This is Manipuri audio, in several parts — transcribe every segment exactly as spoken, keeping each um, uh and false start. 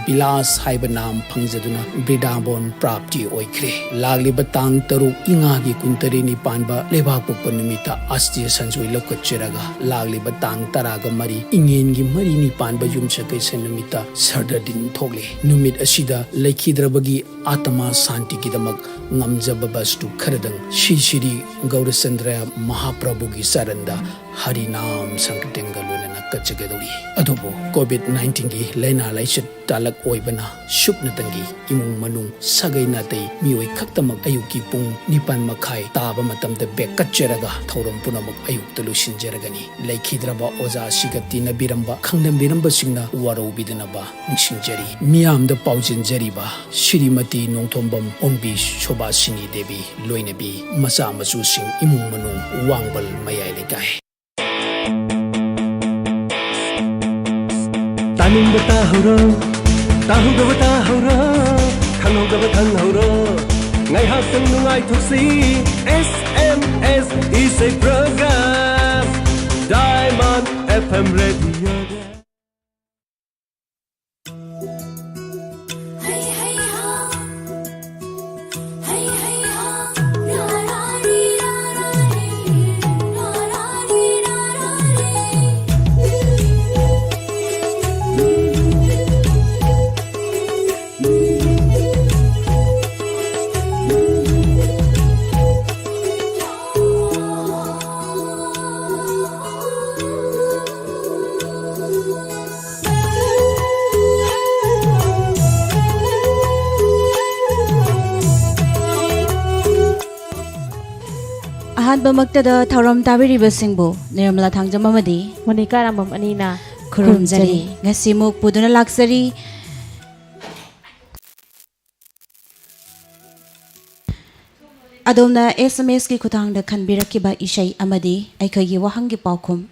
ꯕꯤꯂꯥꯁ ꯍꯥꯏꯕ ꯅꯥꯝ ꯐꯪꯖꯗꯨꯅ ꯕ꯭ꯔꯤꯗꯥꯕꯣꯟ ꯄ꯭ꯔꯥꯞꯇꯤ ꯑꯣꯏꯈ꯭ꯔꯦ꯫ ꯂꯥꯛꯂꯤꯕ ꯇꯥꯡ ꯇꯔꯨꯛ ꯏꯉꯥꯒꯤ ꯀꯨꯟꯇꯔꯦꯠꯅꯤ ꯄꯥꯟꯕ ꯂꯩꯕꯥꯛ ꯄꯣꯛꯄ ꯅꯨꯃꯤꯠꯇ ꯑꯁꯇꯤꯌ ꯁꯟꯖꯣꯏ ꯂꯧꯈꯠꯆꯔꯒ, ꯂꯥꯛꯂꯤꯕ ꯇꯥꯡ ꯇꯔꯥꯒ ꯃꯔꯤ ꯏꯉꯦꯟꯒꯤ ꯃꯔꯤꯅꯤ ꯄꯥꯟꯕ ꯌꯨꯝꯁꯀꯩꯁ ꯅꯨꯃꯤꯠꯇ ꯁꯔꯗꯗꯤꯟ ꯊꯣꯛꯂꯦ꯫ ꯅꯨꯃꯤꯠ ꯑꯁꯤꯗ ꯂꯩꯈꯤꯗ꯭ꯔꯕꯒꯤ ꯑꯥꯇꯃꯥ ꯁꯥꯟꯇꯤꯒꯤꯗꯃꯛ ꯉꯝꯖꯕ ꯕꯁꯇꯨ ꯈꯔꯗꯪ ꯁ꯭ꯔꯤ ꯁ꯭ꯔꯤ ꯒꯧꯔꯆꯟꯗ꯭ꯔ ꯃꯍꯥꯄ꯭ꯔꯚꯨꯒꯤ ꯆꯔꯟꯗ ꯍꯔꯤꯅꯥꯝ ꯁꯪꯀꯤꯔꯇꯟꯒ ꯂꯣꯏꯅꯅ ꯀꯠꯆꯒꯗꯧꯔꯤ꯫ ꯑꯗꯨꯕꯨ ꯀꯣꯚꯤꯗ ꯅꯥꯏꯟꯇꯤꯟꯒꯤ ꯂꯥꯏꯅꯥ ꯂꯥꯏꯆꯠ ꯇꯥꯂꯛ ꯑꯣꯏꯕꯅ ꯁꯨꯞꯅꯇꯪꯒꯤ ꯏꯃꯨꯡ ꯃꯅꯨꯡ, ꯁꯥꯒꯩ ꯅꯥꯇꯩ ꯃꯤꯑꯣꯏ ꯈꯛꯇꯃꯛ ꯑꯌꯨꯛꯀꯤ ꯄꯨꯡ ꯅꯤꯄꯥꯟ ꯃꯈꯥꯏ ꯇꯥꯕ ꯃꯇꯝꯗ ꯕꯦꯛ ꯀꯠꯆꯔꯒ ꯊꯧꯔꯝ ꯄꯨꯝꯅꯃꯛ ꯑꯌꯨꯛꯇ ꯂꯣꯏꯁꯤꯟꯖꯔꯒꯅꯤ꯫ ꯂꯩꯈꯤꯗ꯭ꯔꯕ ꯑꯣꯖꯥꯁꯤꯒ ꯇꯤꯟꯅꯕꯤꯔꯝꯕ, ꯈꯪꯗꯝꯕꯤꯔꯝꯕꯁꯤꯡꯅ ꯋꯥꯔꯧꯕꯤꯗꯅꯕ ꯅꯤꯡꯁꯤꯡꯖꯔꯤ꯫ ꯃꯤꯌꯥꯝꯗ ꯄꯥꯎꯖꯦꯟꯖꯔꯤꯕ ꯁ꯭ꯔꯤꯃꯇꯤ ꯅꯣꯡꯊꯣꯝꯕꯝ ꯑꯣꯡꯕꯤ ꯁꯣꯚꯥꯁꯤꯅꯤ ꯗꯦꯕꯤ ꯂꯣꯏꯅꯕꯤ, ꯃꯆꯥ ꯃꯁꯨꯁꯤꯡ, ꯏꯃꯨꯡ ꯃꯅꯨꯡ, ꯋꯥꯡꯕꯜ ꯃꯌꯥꯏ ꯂꯩꯀꯥꯏ꯫ ꯇꯥꯅꯤꯡꯕ ꯇꯥꯍꯧꯔꯣ, ꯇꯥꯍꯧꯗꯕ ꯇꯥꯍꯧꯔꯣ, ꯈꯪꯍꯧꯗꯕ ꯈꯪꯍꯧꯔꯣ꯫ ꯉꯥꯏꯍꯥꯛꯇꯪ ꯅꯨꯡꯉꯥꯏꯊꯣꯛꯁꯤ꯫ S M S ꯏꯁꯩ program, Diamond F M radioꯗ꯫ ꯑꯍꯥꯟꯕꯃꯛꯇꯗ ꯊꯧꯔꯝ ꯇꯥꯕꯤꯔꯤꯕꯁꯤꯡꯕꯨ ꯅꯤꯔꯃꯂꯥ ꯊꯥꯡꯖꯝ ꯑꯃꯗꯤ ꯃꯣꯅꯤꯀꯥ ꯔꯥꯝꯕꯝ ꯑꯅꯤꯅ ꯈꯨꯔꯨꯝꯖꯔꯤ꯫ ꯈꯨꯔꯨꯝꯖꯔꯤ꯫ ꯉꯁꯤꯃꯨꯛ ꯄꯨꯗꯨꯅ ꯂꯥꯛꯆꯔꯤ꯫ ꯑꯗꯣꯝꯅ S M Sꯀꯤ ꯈꯨꯠꯊꯥꯡꯗ ꯈꯟꯕꯤꯔꯛꯈꯤꯕ ꯏꯁꯩ ꯑꯃꯗꯤ ꯑꯩꯈꯣꯏꯒꯤ ꯋꯥꯍꯪꯒꯤ ꯄꯥꯎꯈꯨꯝ꯫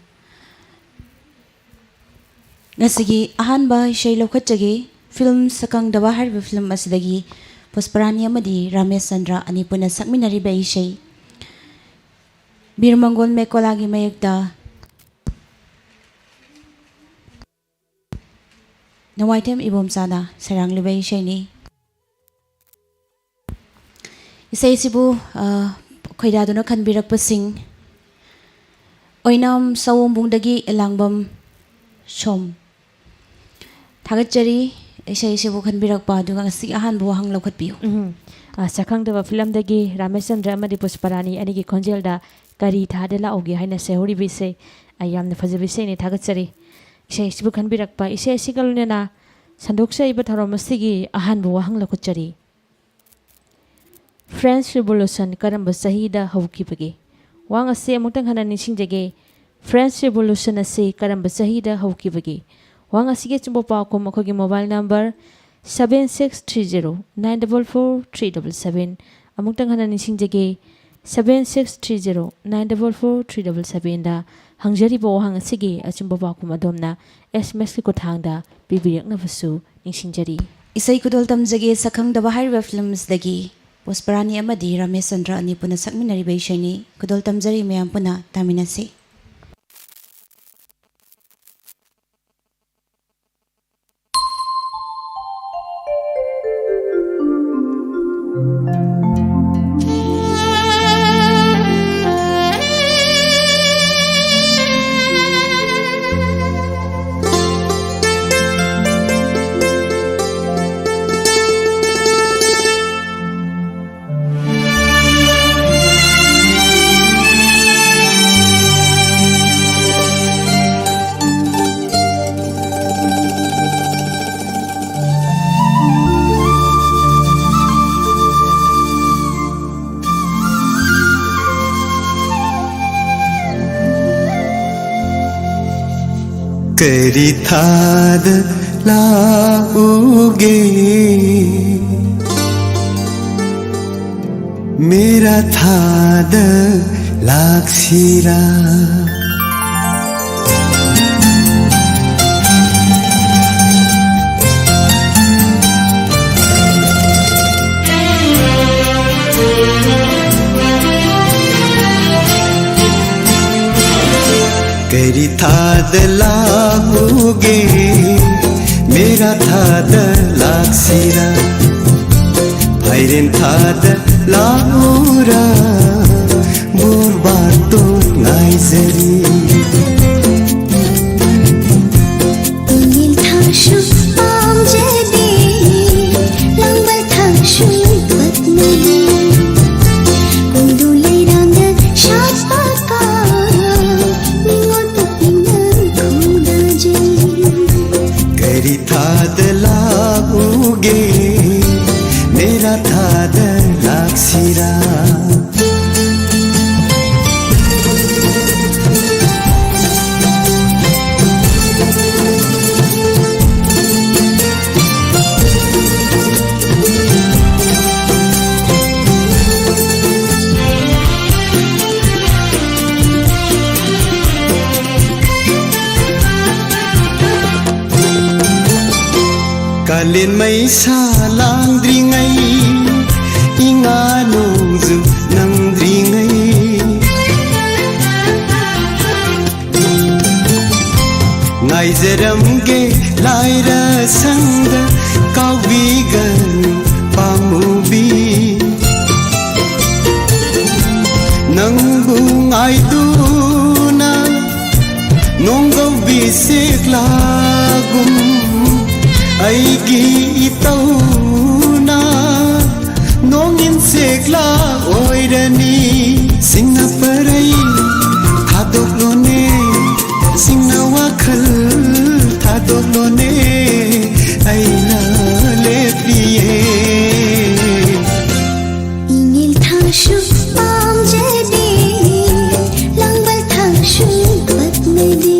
ꯉꯁꯤꯒꯤ ꯑꯍꯥꯟꯕ ꯏꯁꯩ ꯂꯧꯈꯠꯆꯒꯦ꯫ ꯐꯤꯂꯝ ꯁꯛꯀꯪꯗꯕ ꯍꯥꯏꯔꯤꯕ ꯐꯤꯂꯝ ꯑꯁꯤꯗꯒꯤ ꯄꯨꯁꯄꯔꯥꯅꯤ ꯑꯃꯗꯤ ꯔꯥꯃꯦꯁ ꯆꯟꯗ꯭ꯔ ꯑꯅꯤ ꯄꯨꯟꯅ ꯁꯛꯃꯤꯟꯅꯔꯤꯕ ꯏꯁꯩ ꯕꯤꯔꯃꯪꯒꯣꯜ ꯃꯦꯀꯣꯂꯥꯒꯤ ꯃꯌꯦꯛꯇ꯫ ꯅꯋꯥꯏꯊꯦꯝ ꯏꯕꯣꯝꯆꯥꯅ ꯁꯩꯔꯥꯡꯂꯤꯕ ꯏꯁꯩꯅꯤ꯫ ꯏꯁꯩꯁꯤꯕꯨ, ꯑ, ꯈꯣꯏꯗꯥꯗꯨꯅ ꯈꯟꯕꯤꯔꯛꯄꯁꯤꯡ, ꯑꯣꯏꯅꯥꯝ ꯁꯑꯣꯝꯕꯨꯡꯗꯒꯤ ꯑꯦꯂꯥꯡꯕꯝ ꯁꯣꯝ꯫ ꯊꯥꯒꯠꯆꯔꯤ ꯏꯁꯩꯁꯤꯕꯨ ꯈꯟꯕꯤꯔꯛꯄ, ꯑꯗꯨꯒ ꯉꯁꯤꯒꯤ ꯑꯍꯥꯟꯕ ꯋꯥꯍꯪ ꯂꯧꯈꯠꯄꯤꯌꯨ꯫ ꯎꯝ꯫ ꯑ, ꯁꯛꯈꯪꯗꯕ ꯐꯤꯂꯝꯗꯒꯤ ꯔꯥꯃꯦꯁꯆꯟꯗ꯭ꯔ ꯑꯃꯗꯤ ꯄꯨꯁꯄꯔꯥꯅꯤ ꯑꯅꯤꯒꯤ ꯈꯣꯟꯖꯦꯜꯗ "ꯀꯔꯤ ꯊꯥꯗ ꯂꯥꯛꯎꯒꯦ" ꯍꯥꯏꯅ ꯁꯩꯍꯧꯔꯤꯕ ꯏꯁꯩ, ꯑ, ꯌꯥꯝꯅ ꯐꯖꯕ ꯏꯁꯩꯅꯤ, ꯊꯥꯒꯠꯆꯔꯤ꯫ ꯏꯁꯩꯁꯤꯕꯨ ꯈꯟꯕꯤꯔꯛꯄ, ꯏꯁꯩ ꯑꯁꯤꯒ ꯂꯣꯏꯅꯅ ꯁꯟꯗꯣꯛꯆꯔꯤꯕ ꯊꯧꯔꯝ ꯑꯁꯤꯒꯤ ꯑꯍꯥꯟꯕ ꯋꯥꯍꯪ ꯂꯧꯈꯠꯆꯔꯤ꯫ French Revolution ꯀꯔꯝꯕ ꯆꯍꯤꯗ ꯍꯧꯈꯤꯕꯒꯦ? ꯋꯥꯍꯪ ꯑꯁꯤ ꯑꯃꯨꯛꯇꯪ ꯍꯟꯅ ꯅꯤꯡꯁꯤꯡꯖꯒꯦ꯫ French Revolution ꯑꯁꯤ ꯀꯔꯝꯕ ꯆꯍꯤꯗ ꯍꯧꯈꯤꯕꯒꯦ? ꯋꯥꯍꯪ ꯑꯁꯤꯒꯤ ꯑꯆꯨꯝꯕ ꯄꯥꯎꯈꯨꯝ ꯑꯩꯈꯣꯏꯒꯤ mobile number seven six three zero nine double four three double seven, ꯑꯃꯨꯛꯇꯪ ꯍꯟꯅ ꯅꯤꯡꯁꯤꯡꯖꯒꯦ, seven six three zero nine double four three double sevenꯗ ꯍꯪꯖꯔꯤꯕ ꯋꯥꯍꯪ ꯑꯁꯤꯒꯤ ꯑꯆꯨꯝꯕ ꯄꯥꯎꯈꯨꯝ ꯑꯗꯣꯝꯅ S M Sꯀꯤ ꯈꯨꯠꯊꯥꯡꯗ ꯄꯤꯕꯤꯔꯛꯅꯕꯁꯨ ꯅꯤꯡꯁꯤꯡꯖꯔꯤ꯫ ꯏꯁꯩ ꯈꯨꯗꯣꯜ ꯇꯝꯖꯒꯦ꯫ ꯁꯛꯈꯪꯗꯕ ꯍꯥꯏꯔꯤꯕ ꯐꯤꯂꯝꯁꯤꯗꯒꯤ ꯄꯨꯁꯄꯔꯥꯅꯤ ꯑꯃꯗꯤ ꯔꯥꯃꯦꯁꯆꯟꯗ꯭ꯔ ꯑꯅꯤ ꯄꯨꯟꯅ ꯁꯛꯃꯤꯟꯅꯔꯤꯕ ꯏꯁꯩꯅꯤ꯫ ꯈꯨꯗꯣꯜ ꯇꯝꯖꯔꯤ, ꯃꯌꯥꯝ ꯄꯨꯟꯅ ꯇꯥꯃꯤꯟꯅꯁꯤ꯫ ꯀꯔꯤ ꯊꯥꯗ ꯂꯥꯛꯎꯒꯦ? ꯃꯦꯔꯥ ꯊꯥꯗ ꯂꯥꯛꯁꯤꯔꯥ? ꯀꯔꯤ ꯊꯥꯗ ꯂꯥꯛꯎꯒꯦ? ꯃꯦꯔꯥ ꯊꯥꯗ ꯂꯥꯛꯁꯤꯔꯥ, ꯐꯥꯏꯔꯦꯟ ꯊꯥꯗ ꯂꯥꯛꯎꯔꯥ, ꯕꯣꯔꯕꯥꯇꯣꯟ ꯉꯥꯏꯖꯔꯤ꯫ ꯏꯉꯦꯜ ꯊꯥꯁꯨ ꯄꯥꯝꯖꯗꯦ, ꯂꯥꯡꯕꯜ ꯊꯥꯁꯨ ꯄꯛꯅꯗꯦ꯫ ꯀꯣꯏꯗꯨ ꯂꯩꯔꯥꯡꯗ ꯁꯥꯠꯄ ꯀꯥ, ꯅꯤꯉꯣꯜ ꯄꯨꯛꯅꯤꯡꯅ ꯈꯣꯏꯗꯥꯖꯩ꯫ ꯀꯔꯤ ꯊꯥꯗ ꯂꯥꯛꯎꯒꯦ, ꯃꯦꯔꯥ ꯊꯥꯗ ꯂꯥꯛꯁꯤꯔꯥ? ꯀꯥꯂꯦꯟ ꯃꯩꯁꯥ ꯂꯥꯡꯗ꯭ꯔꯤꯉꯩ, ꯏꯉꯥ ꯅꯣꯡꯖꯨ ꯅꯪꯗ꯭ꯔꯤꯉꯩ, ꯉꯥꯏꯖꯔꯝꯒꯦ ꯂꯥꯏꯔ ꯁꯪꯗ, ꯀꯥꯎꯕꯤꯒꯅꯨ ꯄꯥꯝꯃꯨꯕꯤ꯫ ꯅꯪꯕꯨ ꯉꯥꯏꯗꯨꯅ ꯅꯣꯡꯒꯧꯕꯤ ꯁꯦꯛꯂꯥꯒꯨꯝ, ꯑꯩꯒꯤ ꯏꯇꯧꯅ ꯅꯣꯡꯏꯟ ꯁꯦꯛꯂꯥ ꯑꯣꯏꯔꯅꯤ꯫ ꯁꯤꯡꯅ ꯄꯔꯩ ꯊꯥꯗꯣꯛꯂꯣꯅꯦ, ꯁꯤꯡꯅ ꯋꯥꯈꯜ ꯊꯥꯗꯣꯛꯂꯣꯅꯦ, ꯑꯩꯅ ꯂꯦꯞꯂꯤꯌꯦ꯫ ꯏꯉꯦꯜ ꯊꯥꯁꯨ ꯄꯥꯝꯖꯗꯦ, ꯂꯥꯡꯕꯜ ꯊꯥꯁꯨ ꯄꯛꯅꯗꯦ꯫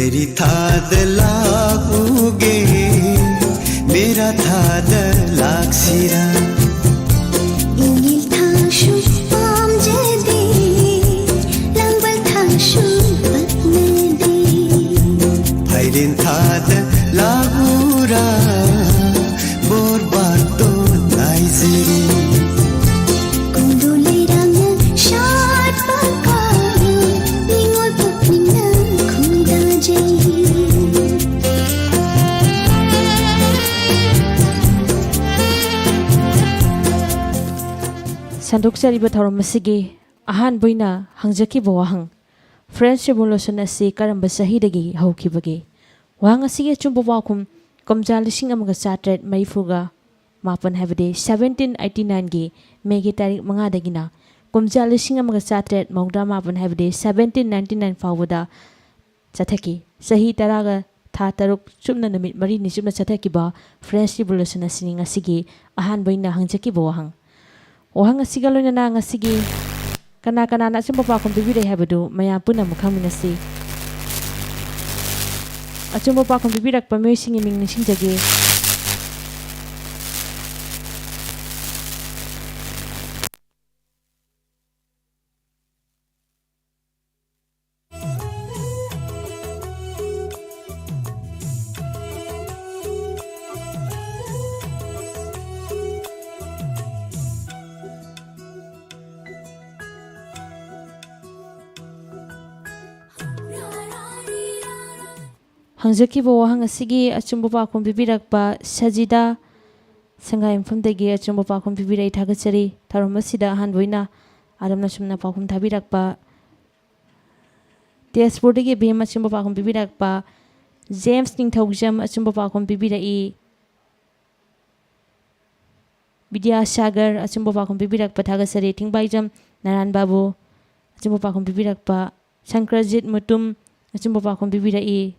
मेरी थाद लागूगे, मेरा थाद लागसिरा। इंगिल थाशु पाम जदे, लंगबल थाशु पत्ने दे। फैरिन थाद लागूरा, बोर बातो नाइजेरी। कुंडुली रंग शाट पकायो, निंगोल पुकमिना खुदा जे। ꯁꯟꯗꯣꯛꯆꯔꯤꯕ ꯊꯧꯔꯝ ꯑꯁꯤꯒꯤ ꯑꯍꯥꯟꯕ ꯑꯣꯏꯅ ꯍꯪꯖꯈꯤꯕ ꯋꯥꯍꯪ, French Revolution ꯑꯁꯤ ꯀꯔꯝꯕ ꯆꯍꯤꯗꯒꯤ ꯍꯧꯈꯤꯕꯒꯦ? ꯋꯥꯍꯪ ꯑꯁꯤꯒꯤ ꯑꯆꯨꯝꯕ ꯄꯥꯎꯈꯨꯝ, ꯀꯨꯝꯖꯥ ꯂꯤꯁꯤꯡ ꯑꯃꯒ ꯆꯥꯇ꯭ꯔꯦꯠ ꯃꯔꯤꯐꯨꯒ ꯃꯥꯄꯟ, ꯍꯥꯏꯕꯗꯤ seventeen eighty nineꯒꯤ ꯃꯦꯒꯤ ꯇꯥꯔꯤꯛ ꯃꯉꯥꯗꯒꯤꯅ ꯀꯨꯝꯖꯥ ꯂꯤꯁꯤꯡ ꯑꯃꯒ ꯆꯥꯇ꯭ꯔꯦꯠ ꯃꯧꯗ꯭ꯔꯥ ꯃꯥꯄꯟ, ꯍꯥꯏꯕꯗꯤ seventeen ninety nine ꯐꯥꯎꯕꯗ ꯆꯠꯊꯈꯤ꯫ ꯆꯍꯤ ꯇꯔꯥꯒ ꯊꯥ ꯇꯔꯨꯛ ꯆꯨꯞꯅ ꯅꯨꯃꯤꯠ ꯃꯔꯤꯅꯤ ꯆꯨꯞꯅ ꯆꯠꯊꯈꯤꯕ French Revolution ꯑꯁꯤꯅꯤ ꯉꯁꯤꯒꯤ ꯑꯍꯥꯟꯕ ꯑꯣꯏꯅ ꯍꯪꯖꯈꯤꯕ ꯋꯥꯍꯪ꯫ ꯋꯥꯍꯪ ꯑꯁꯤꯒ ꯂꯣꯏꯅꯅ ꯉꯁꯤꯒꯤ ꯀꯅꯥ ꯀꯅꯥꯅ ꯑꯆꯨꯝꯕ ꯄꯥꯎꯈꯨꯝ ꯄꯤꯕꯤꯔꯛꯏ ꯍꯥꯏꯕꯗꯨ ꯃꯌꯥꯝ ꯄꯨꯟꯅ ꯑꯃꯨꯛ ꯈꯪꯃꯤꯟꯅꯁꯤ꯫ ꯑꯆꯨꯝꯕ ꯄꯥꯎꯈꯨꯝ ꯄꯤꯕꯤꯔꯛꯄ ꯃꯤꯑꯣꯏꯁꯤꯡꯒꯤ ꯃꯤꯡ ꯅꯤꯡꯁꯤꯡꯖꯒꯦ꯫ ꯍꯪꯖꯈꯤꯕ ꯋꯥꯍꯪ ꯑꯁꯤꯒꯤ ꯑꯆꯨꯝꯕ ꯄꯥꯎꯈꯨꯝ ꯄꯤꯕꯤꯔꯛꯄ ꯁꯖꯤꯗꯥ ꯁꯉꯥꯏꯌꯨꯝꯐꯝꯗꯒꯤ ꯑꯆꯨꯝꯕ ꯄꯥꯎꯈꯨꯝ ꯄꯤꯕꯤꯔꯛꯏ, ꯊꯥꯒꯠꯆꯔꯤ꯫ ꯊꯧꯔꯝ ꯑꯁꯤꯗ ꯑꯍꯥꯟꯕ ꯑꯣꯏꯅ ꯑꯔꯝꯅ ꯁꯨꯝꯅ ꯄꯥꯎꯈꯨꯝ ꯊꯥꯕꯤꯔꯛꯄ ꯇꯦꯖꯄꯨꯔꯗꯒꯤ ꯚꯤꯝ ꯑꯆꯨꯝꯕ ꯄꯥꯎꯈꯨꯝ ꯄꯤꯕꯤꯔꯛꯄ, ꯖꯦꯝꯁ ꯅꯤꯡꯊꯧꯖꯝ ꯑꯆꯨꯝꯕ ꯄꯥꯎꯈꯨꯝ ꯄꯤꯕꯤꯔꯛꯏ꯫ ꯕꯤꯗ꯭ꯌꯥꯁꯥꯒꯔ ꯑꯆꯨꯝꯕ ꯄꯥꯎꯈꯨꯝ ꯄꯤꯕꯤꯔꯛꯄ ꯊꯥꯒꯠꯆꯔꯤ꯫ ꯊꯤꯡꯕꯥꯏꯖꯝ ꯅꯥꯔꯥꯟ ꯕꯥꯕꯨ ꯑꯆꯨꯝꯕ ꯄꯥꯎꯈꯨꯝ ꯄꯤꯕꯤꯔꯛꯄ, ꯁꯪꯀ꯭ꯔꯖꯤꯠ ꯃꯨꯇꯨꯝ ꯑꯆꯨꯝꯕ ꯄꯥꯎꯈꯨꯝ ꯄꯤꯕꯤꯔꯛꯏ꯫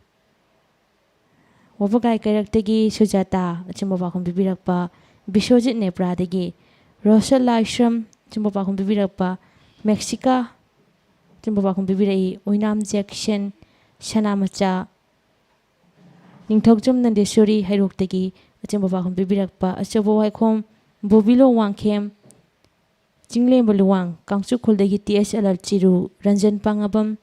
ꯋꯥꯕꯒꯥꯏ ꯀꯩꯔꯛꯇꯒꯤ ꯁꯨꯖꯥꯇꯥ ꯑꯆꯨꯝꯕ ꯄꯥꯎꯈꯨꯝ ꯄꯤꯕꯤꯔꯛꯄ, ꯕꯤꯁ꯭ꯋꯖꯤꯠ ꯅꯦꯄ꯭ꯔꯥꯗꯒꯤ ꯔꯣꯁꯟ ꯂꯥꯏꯁ꯭ꯔꯝ ꯑꯆꯨꯝꯕ ꯄꯥꯎꯈꯨꯝ ꯄꯤꯕꯤꯔꯛꯄ, ꯃꯦꯛꯁꯤꯀꯥ ꯑꯆꯨꯝꯕ ꯄꯥꯎꯈꯨꯝ ꯄꯤꯕꯤꯔꯛꯏ꯫ ꯑꯣꯏꯅꯥꯝ ꯖꯦꯛꯁꯟ ꯁꯅꯥꯃꯆꯥ ꯅꯤꯡꯊꯧꯖꯝ ꯅꯟꯗꯦꯁꯣꯔꯤ ꯍꯩꯔꯣꯛꯇꯒꯤ ꯑꯆꯨꯝꯕ ꯄꯥꯎꯈꯨꯝ ꯄꯤꯕꯤꯔꯛꯄ꯫ ꯑꯆꯧꯕ ꯋꯥꯏꯈꯣꯝ ꯕꯣꯕꯤꯂꯣ ꯋꯥꯡꯈꯦꯝ, ꯆꯤꯡꯂꯦꯝꯕ ꯂꯨꯋꯥꯡ, ꯀꯥꯡꯆꯨꯈꯣꯜꯗꯒꯤ T S L L Chiru, Ranjan Pangngabam,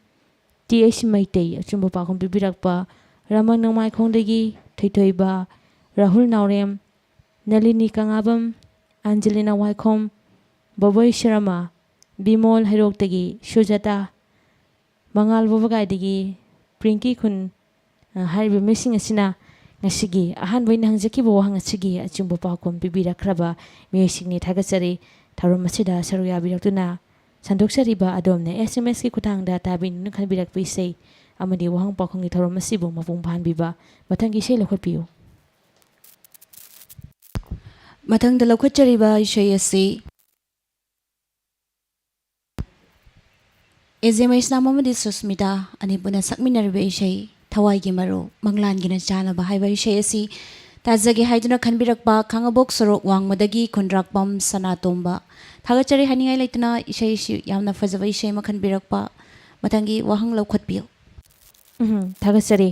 T H Meitei ꯑꯆꯨꯝꯕ ꯄꯥꯎꯈꯨꯝ ꯄꯤꯕꯤꯔꯛꯄ꯫ ꯔꯃꯟ ꯅꯣꯡꯃꯥꯏꯈꯣꯡꯗꯒꯤ ꯊꯣꯏꯊꯣꯏꯕ, ꯔꯥꯍꯨꯜ ꯅꯥꯎꯔꯦꯝ, ꯅꯂꯤꯅꯤ ꯀꯉꯥꯕꯝ, ꯑꯟꯖꯂꯤꯅꯥ ꯋꯥꯏꯈꯣꯝ, ꯕꯣꯕꯣꯏ ꯁꯔꯃ, ꯕꯤꯃꯣꯜ ꯍꯩꯔꯣꯛꯇꯒꯤ ꯁꯨꯖꯥꯇꯥ, ꯃꯉꯥꯜ ꯕꯣꯕꯒꯥꯏꯗꯒꯤ ꯄ꯭ꯔꯤꯡꯀꯤ ꯈꯨꯟ, ꯑ, ꯍꯥꯏꯔꯤꯕ ꯃꯤꯑꯣꯏꯁꯤꯡ ꯑꯁꯤꯅ ꯉꯁꯤꯒꯤ ꯑꯍꯥꯟꯕ ꯑꯣꯏꯅ ꯍꯪꯖꯈꯤꯕ ꯋꯥꯍꯪ ꯑꯁꯤꯒꯤ ꯑꯆꯨꯝꯕ ꯄꯥꯎꯈꯨꯝ ꯄꯤꯕꯤꯔꯛꯈ꯭ꯔꯕ ꯃꯤꯑꯣꯏꯁꯤꯡꯅꯤ꯫ ꯊꯥꯒꯠꯆꯔꯤ꯫ ꯊꯧꯔꯝ ꯑꯁꯤꯗ ꯁꯔꯨꯛ ꯌꯥꯕꯤꯔꯛꯇꯨꯅ ꯁꯟꯗꯣꯛꯆꯔꯤꯕ ꯑꯗꯣꯝꯅ ꯑꯦꯁ ꯑꯦꯝ ꯑꯦꯁꯀꯤ ꯈꯨꯠꯊꯥꯡꯗ ꯇꯥꯕꯤꯅꯤꯡꯗꯨꯅ ꯈꯟꯕꯤꯔꯛꯄ ꯏꯁꯩ ꯑꯃꯗꯤ ꯋꯥꯍꯪ ꯄꯥꯎꯈꯨꯝꯒꯤ ꯊꯧꯔꯝ ꯑꯁꯤꯕꯨ ꯃꯄꯨꯡ ꯐꯥꯍꯟꯕꯤꯕ ꯃꯊꯪꯒꯤ ꯏꯁꯩ ꯂꯧꯈꯠꯄꯤꯌꯨ꯫ ꯃꯊꯪꯗ ꯂꯧꯈꯠꯆꯔꯤꯕ ꯏꯁꯩ ꯑꯁꯤ ꯑꯦꯖꯦ ꯃꯩꯁꯅꯥꯝ ꯑꯃꯗꯤ ꯁꯨꯁꯃꯤꯇꯥ ꯑꯅꯤ ꯄꯨꯟꯅ ꯁꯛꯃꯤꯟꯅꯔꯤꯕ ꯏꯁꯩ ꯊꯋꯥꯏꯒꯤ ꯃꯔꯨ ꯃꯪꯂꯥꯟꯒꯤꯅ ꯆꯥꯅꯕ ꯍꯥꯏꯕ ꯏꯁꯩ ꯑꯁꯤ ꯇꯥꯖꯒꯦ ꯍꯥꯏꯗꯨꯅ ꯈꯟꯕꯤꯔꯛꯄ ꯈꯥꯡꯉꯕꯣꯛ ꯁꯣꯔꯣꯛ ꯋꯥꯡꯃꯗꯒꯤ ꯈꯨꯟꯗ꯭ꯔꯥꯛꯄꯝ ꯁꯅꯥꯇꯣꯝꯕ꯫ ꯊꯥꯒꯠꯆꯔꯤ ꯍꯥꯏꯅꯤꯡꯉꯥꯏ ꯂꯩꯇꯅ ꯏꯁꯩꯁꯤ ꯌꯥꯝꯅ ꯐꯖꯕ ꯏꯁꯩ ꯑꯃ ꯈꯟꯕꯤꯔꯛꯄ꯫ ꯃꯊꯪꯒꯤ ꯋꯥꯍꯪ ꯂꯧꯈꯠꯄꯤꯌꯨ꯫ ꯎꯝ, ꯊꯥꯒꯠꯆꯔꯤ꯫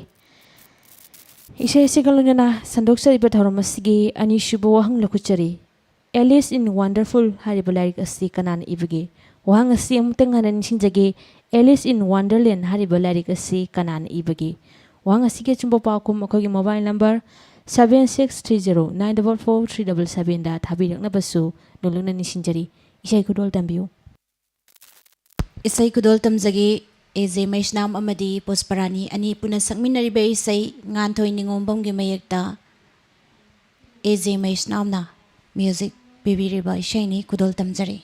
ꯏꯁꯩ ꯑꯁꯤꯒ ꯂꯣꯏꯅꯅ ꯁꯟꯗꯣꯛꯆꯔꯤꯕ ꯊꯧꯔꯝ ꯑꯁꯤꯒꯤ ꯑꯅꯤꯁꯨꯕ ꯋꯥꯍꯪ ꯂꯧꯈꯠꯆꯔꯤ꯫ Alice in Wonderful ꯍꯥꯏꯔꯤꯕ ꯂꯥꯏꯔꯤꯛ ꯑꯁꯤ ꯀꯅꯥꯅ ꯏꯕꯒꯦ? ꯋꯥꯍꯪ ꯑꯁꯤ ꯑꯃꯨꯛꯇꯪ ꯍꯟꯅ ꯅꯤꯡꯁꯤꯡꯖꯒꯦ꯫ Alice in Wonderland ꯍꯥꯏꯔꯤꯕ ꯂꯥꯏꯔꯤꯛ ꯑꯁꯤ ꯀꯅꯥꯅ ꯏꯕꯒꯦ? ꯋꯥꯍꯪ ꯑꯁꯤꯒꯤ ꯑꯆꯨꯝꯕ ꯄꯥꯎꯈꯨꯝ ꯑꯩꯈꯣꯏꯒꯤ mobile number seven six three zero nine double four three double seven ꯗ ꯊꯥꯕꯤꯔꯛꯅꯕꯁꯨ ꯅꯣꯜꯂꯨꯛꯅ ꯅꯤꯡꯁꯤꯡꯖꯔꯤ꯫ ꯏꯁꯩ ꯈꯨꯗꯣꯜ ꯇꯝꯕꯤꯌꯨ꯫ ꯏꯁꯩ ꯈꯨꯗꯣꯜ ꯇꯝꯖꯒꯦ꯫ ꯑꯦꯖꯦ ꯃꯩꯁꯅꯥꯝ ꯑꯃꯗꯤ ꯄꯨꯁꯄꯔꯥꯅꯤ ꯑꯅꯤ ꯄꯨꯟꯅ ꯁꯛꯃꯤꯟꯅꯔꯤꯕ ꯏꯁꯩ ꯉꯥꯟꯊꯣꯏ ꯅꯤꯉꯣꯝꯕꯝꯒꯤ ꯃꯌꯦꯛꯇ ꯑꯦꯖꯦ ꯃꯩꯁꯅꯥꯝꯅ music ꯄꯤꯕꯤꯔꯤꯕ ꯏꯁꯩꯅꯤ꯫ ꯈꯨꯗꯣꯜ ꯇꯝꯖꯔꯤ꯫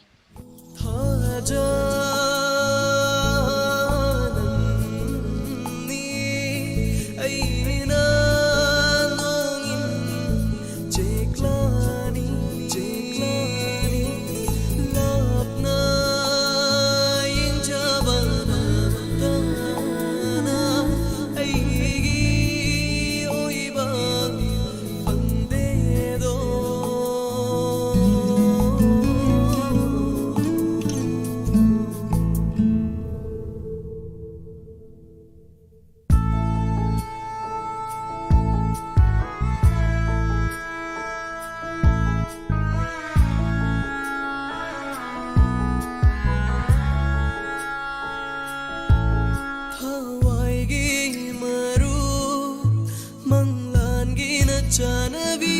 ꯆꯥꯅꯕꯤ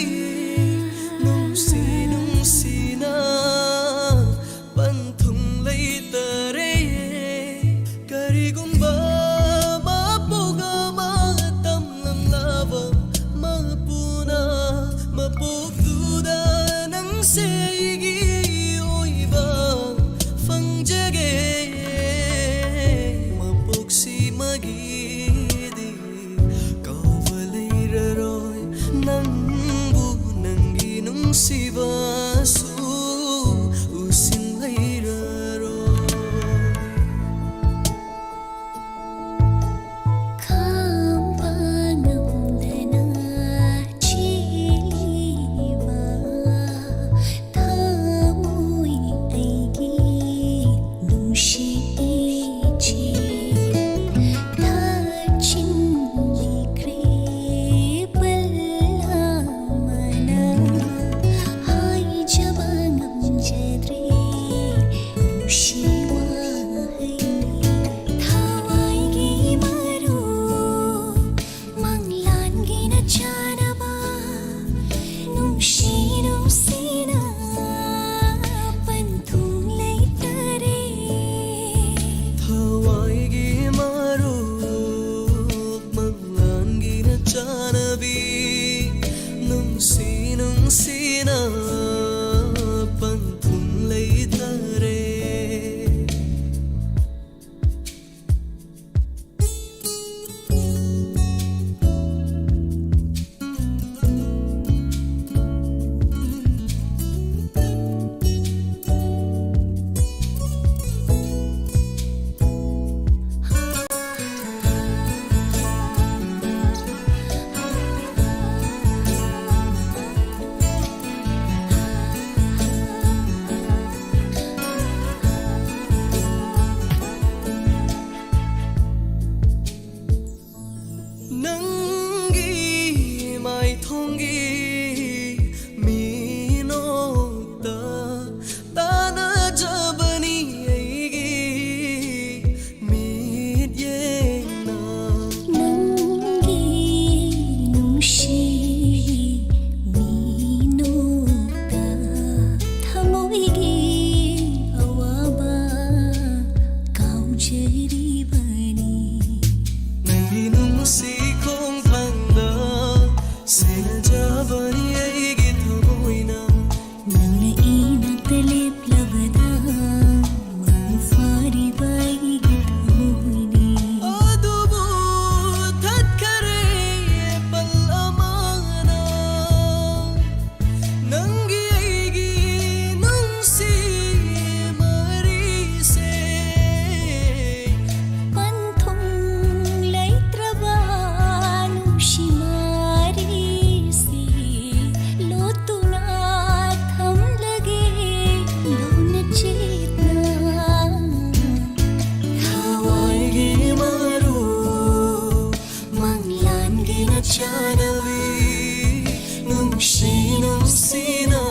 ꯅꯨꯡꯁꯤ ꯅꯨꯡꯁꯤꯅ ꯄꯟꯊꯨꯡ ꯂꯩꯇꯔꯦ꯫ ꯀꯔꯤꯒꯨꯝꯕ ꯃꯄꯣꯛ ꯑꯃ ꯇꯝꯂꯝꯂꯕ ꯃꯄꯨꯅ ꯃꯄꯣꯛꯇꯨꯗ ꯅꯪꯁꯦ ꯑꯩꯒꯤ ꯑꯣꯏꯕ ꯐꯪꯖꯒꯦ꯫ ꯃꯄꯣꯛꯁꯤꯃꯒꯤꯗꯤ ꯀꯥꯎꯕ ꯂꯩꯔꯔꯣꯏ ꯅꯪ ꯅꯨꯡꯁꯤꯔꯤꯕꯅꯤ꯫ ꯅꯪꯒꯤ ꯅꯨꯡꯁꯤ ꯈꯣꯡꯊꯥꯡꯗ ꯁꯦꯟꯅꯖꯕꯅꯤ ꯑꯩꯒꯤ ꯊꯃꯣꯏꯅ꯫ ꯅꯪꯅ ꯏꯅꯥꯛꯇ ꯂꯦꯞꯂꯕꯗ ꯃꯪ ꯐꯥꯔꯤꯕ ꯑꯩꯒꯤ ꯊꯃꯣꯏꯅꯤ꯫ ꯑꯗꯨꯕꯨ ꯊꯠꯈꯔꯦ ꯑꯦꯄꯜ ꯑꯃꯅ꯫ ꯅꯪꯒꯤ ꯑꯩꯒꯤ ꯅꯨꯡꯁꯤ ꯃꯔꯤꯁꯦ ꯄꯟꯊꯨꯡ ꯂꯩꯇ꯭ꯔꯕ ꯅꯨꯡꯁꯤ ꯃꯔꯤꯁꯦ ꯂꯣꯠꯇꯨꯅ ꯊꯝꯂꯒꯦ ꯂꯣꯟꯅ ꯆꯦꯠꯅ꯫ ꯊꯋꯥꯏꯒꯤ ꯃꯔꯨ ꯃꯪꯂꯥꯟꯒꯤ ꯅꯆꯥꯅꯕꯤ ꯅꯨꯡꯁꯤ ꯅꯨꯡꯁꯤꯅ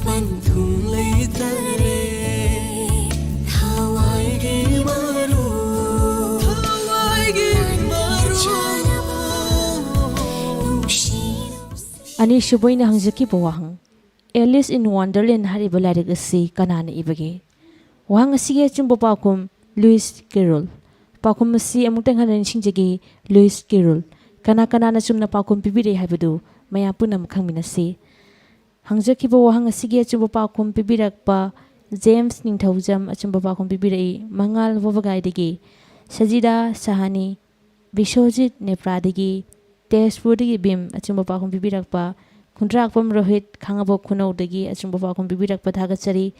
ꯄꯟꯊꯨꯡ ꯂꯩꯇꯔꯦ꯫ ꯊꯋꯥꯏꯒꯤ ꯃꯔꯨ ꯊꯋꯥꯏꯒꯤ ꯃꯔꯨ ꯅꯨꯡꯁꯤ ꯅꯨꯡꯁꯤ ꯑꯅꯤꯁꯨꯕ ꯑꯣꯏꯅ ꯍꯪꯖꯈꯤꯕ ꯋꯥꯍꯪ, Alice in Wonderland ꯍꯥꯏꯔꯤꯕ ꯂꯥꯏꯔꯤꯛ ꯑꯁꯤ ꯀꯅꯥꯅ ꯏꯕꯒꯦ? ꯋꯥꯍꯪ ꯑꯁꯤꯒꯤ ꯑꯆꯨꯝꯕ ꯄꯥꯎꯈꯨꯝ, ꯂꯨꯏꯁ ꯀꯦꯔꯣꯜ꯫ ꯄꯥꯎꯈꯨꯝ ꯑꯁꯤ ꯑꯃꯨꯛꯇꯪ ꯍꯟꯅ ꯅꯤꯡꯁꯤꯡꯖꯒꯦ, ꯂꯨꯏꯁ ꯀꯦꯔꯣꯜ꯫ ꯀꯅꯥ ꯀꯅꯥꯅ ꯆꯨꯝꯅ ꯄꯥꯎꯈꯨꯝ ꯄꯤꯕꯤꯔꯛꯏ ꯍꯥꯏꯕꯗꯨ ꯃꯌꯥꯝ ꯄꯨꯝꯅꯃꯛ ꯈꯪꯃꯤꯟꯅꯁꯤ꯫ ꯍꯪꯖꯈꯤꯕ ꯋꯥꯍꯪ ꯑꯁꯤꯒꯤ ꯑꯆꯨꯝꯕ ꯄꯥꯎꯈꯨꯝ ꯄꯤꯕꯤꯔꯛꯄ ꯖꯦꯝꯁ ꯅꯤꯡꯊꯧꯖꯝ ꯑꯆꯨꯝꯕ ꯄꯥꯎꯈꯨꯝ ꯄꯤꯕꯤꯔꯛꯏ, ꯃꯉꯥꯜ ꯋꯥꯕꯒꯥꯏꯗꯒꯤ꯫ ꯁꯖꯤꯗꯥ ꯁꯍꯥꯅꯤ, ꯕꯤꯁ꯭ꯋꯖꯤꯠ ꯅꯦꯄ꯭ꯔꯥꯗꯒꯤ꯫ ꯇꯦꯖꯄꯨꯔꯗꯒꯤ ꯕꯤꯝ ꯑꯆꯨꯝꯕ ꯄꯥꯎꯈꯨꯝ ꯄꯤꯕꯤꯔꯛꯄ꯫ ꯈꯨꯟꯗ꯭ꯔꯥꯛꯄꯝ ꯔꯣꯍꯤꯠ ꯈꯥꯉꯕꯣꯛ ꯈꯨꯅꯧꯗꯒꯤ ꯑꯆꯨꯝꯕ ꯄꯥꯎꯈꯨꯝ ꯄꯤꯕꯤꯔꯛꯄ ꯊꯥꯒꯠꯆꯔꯤ꯫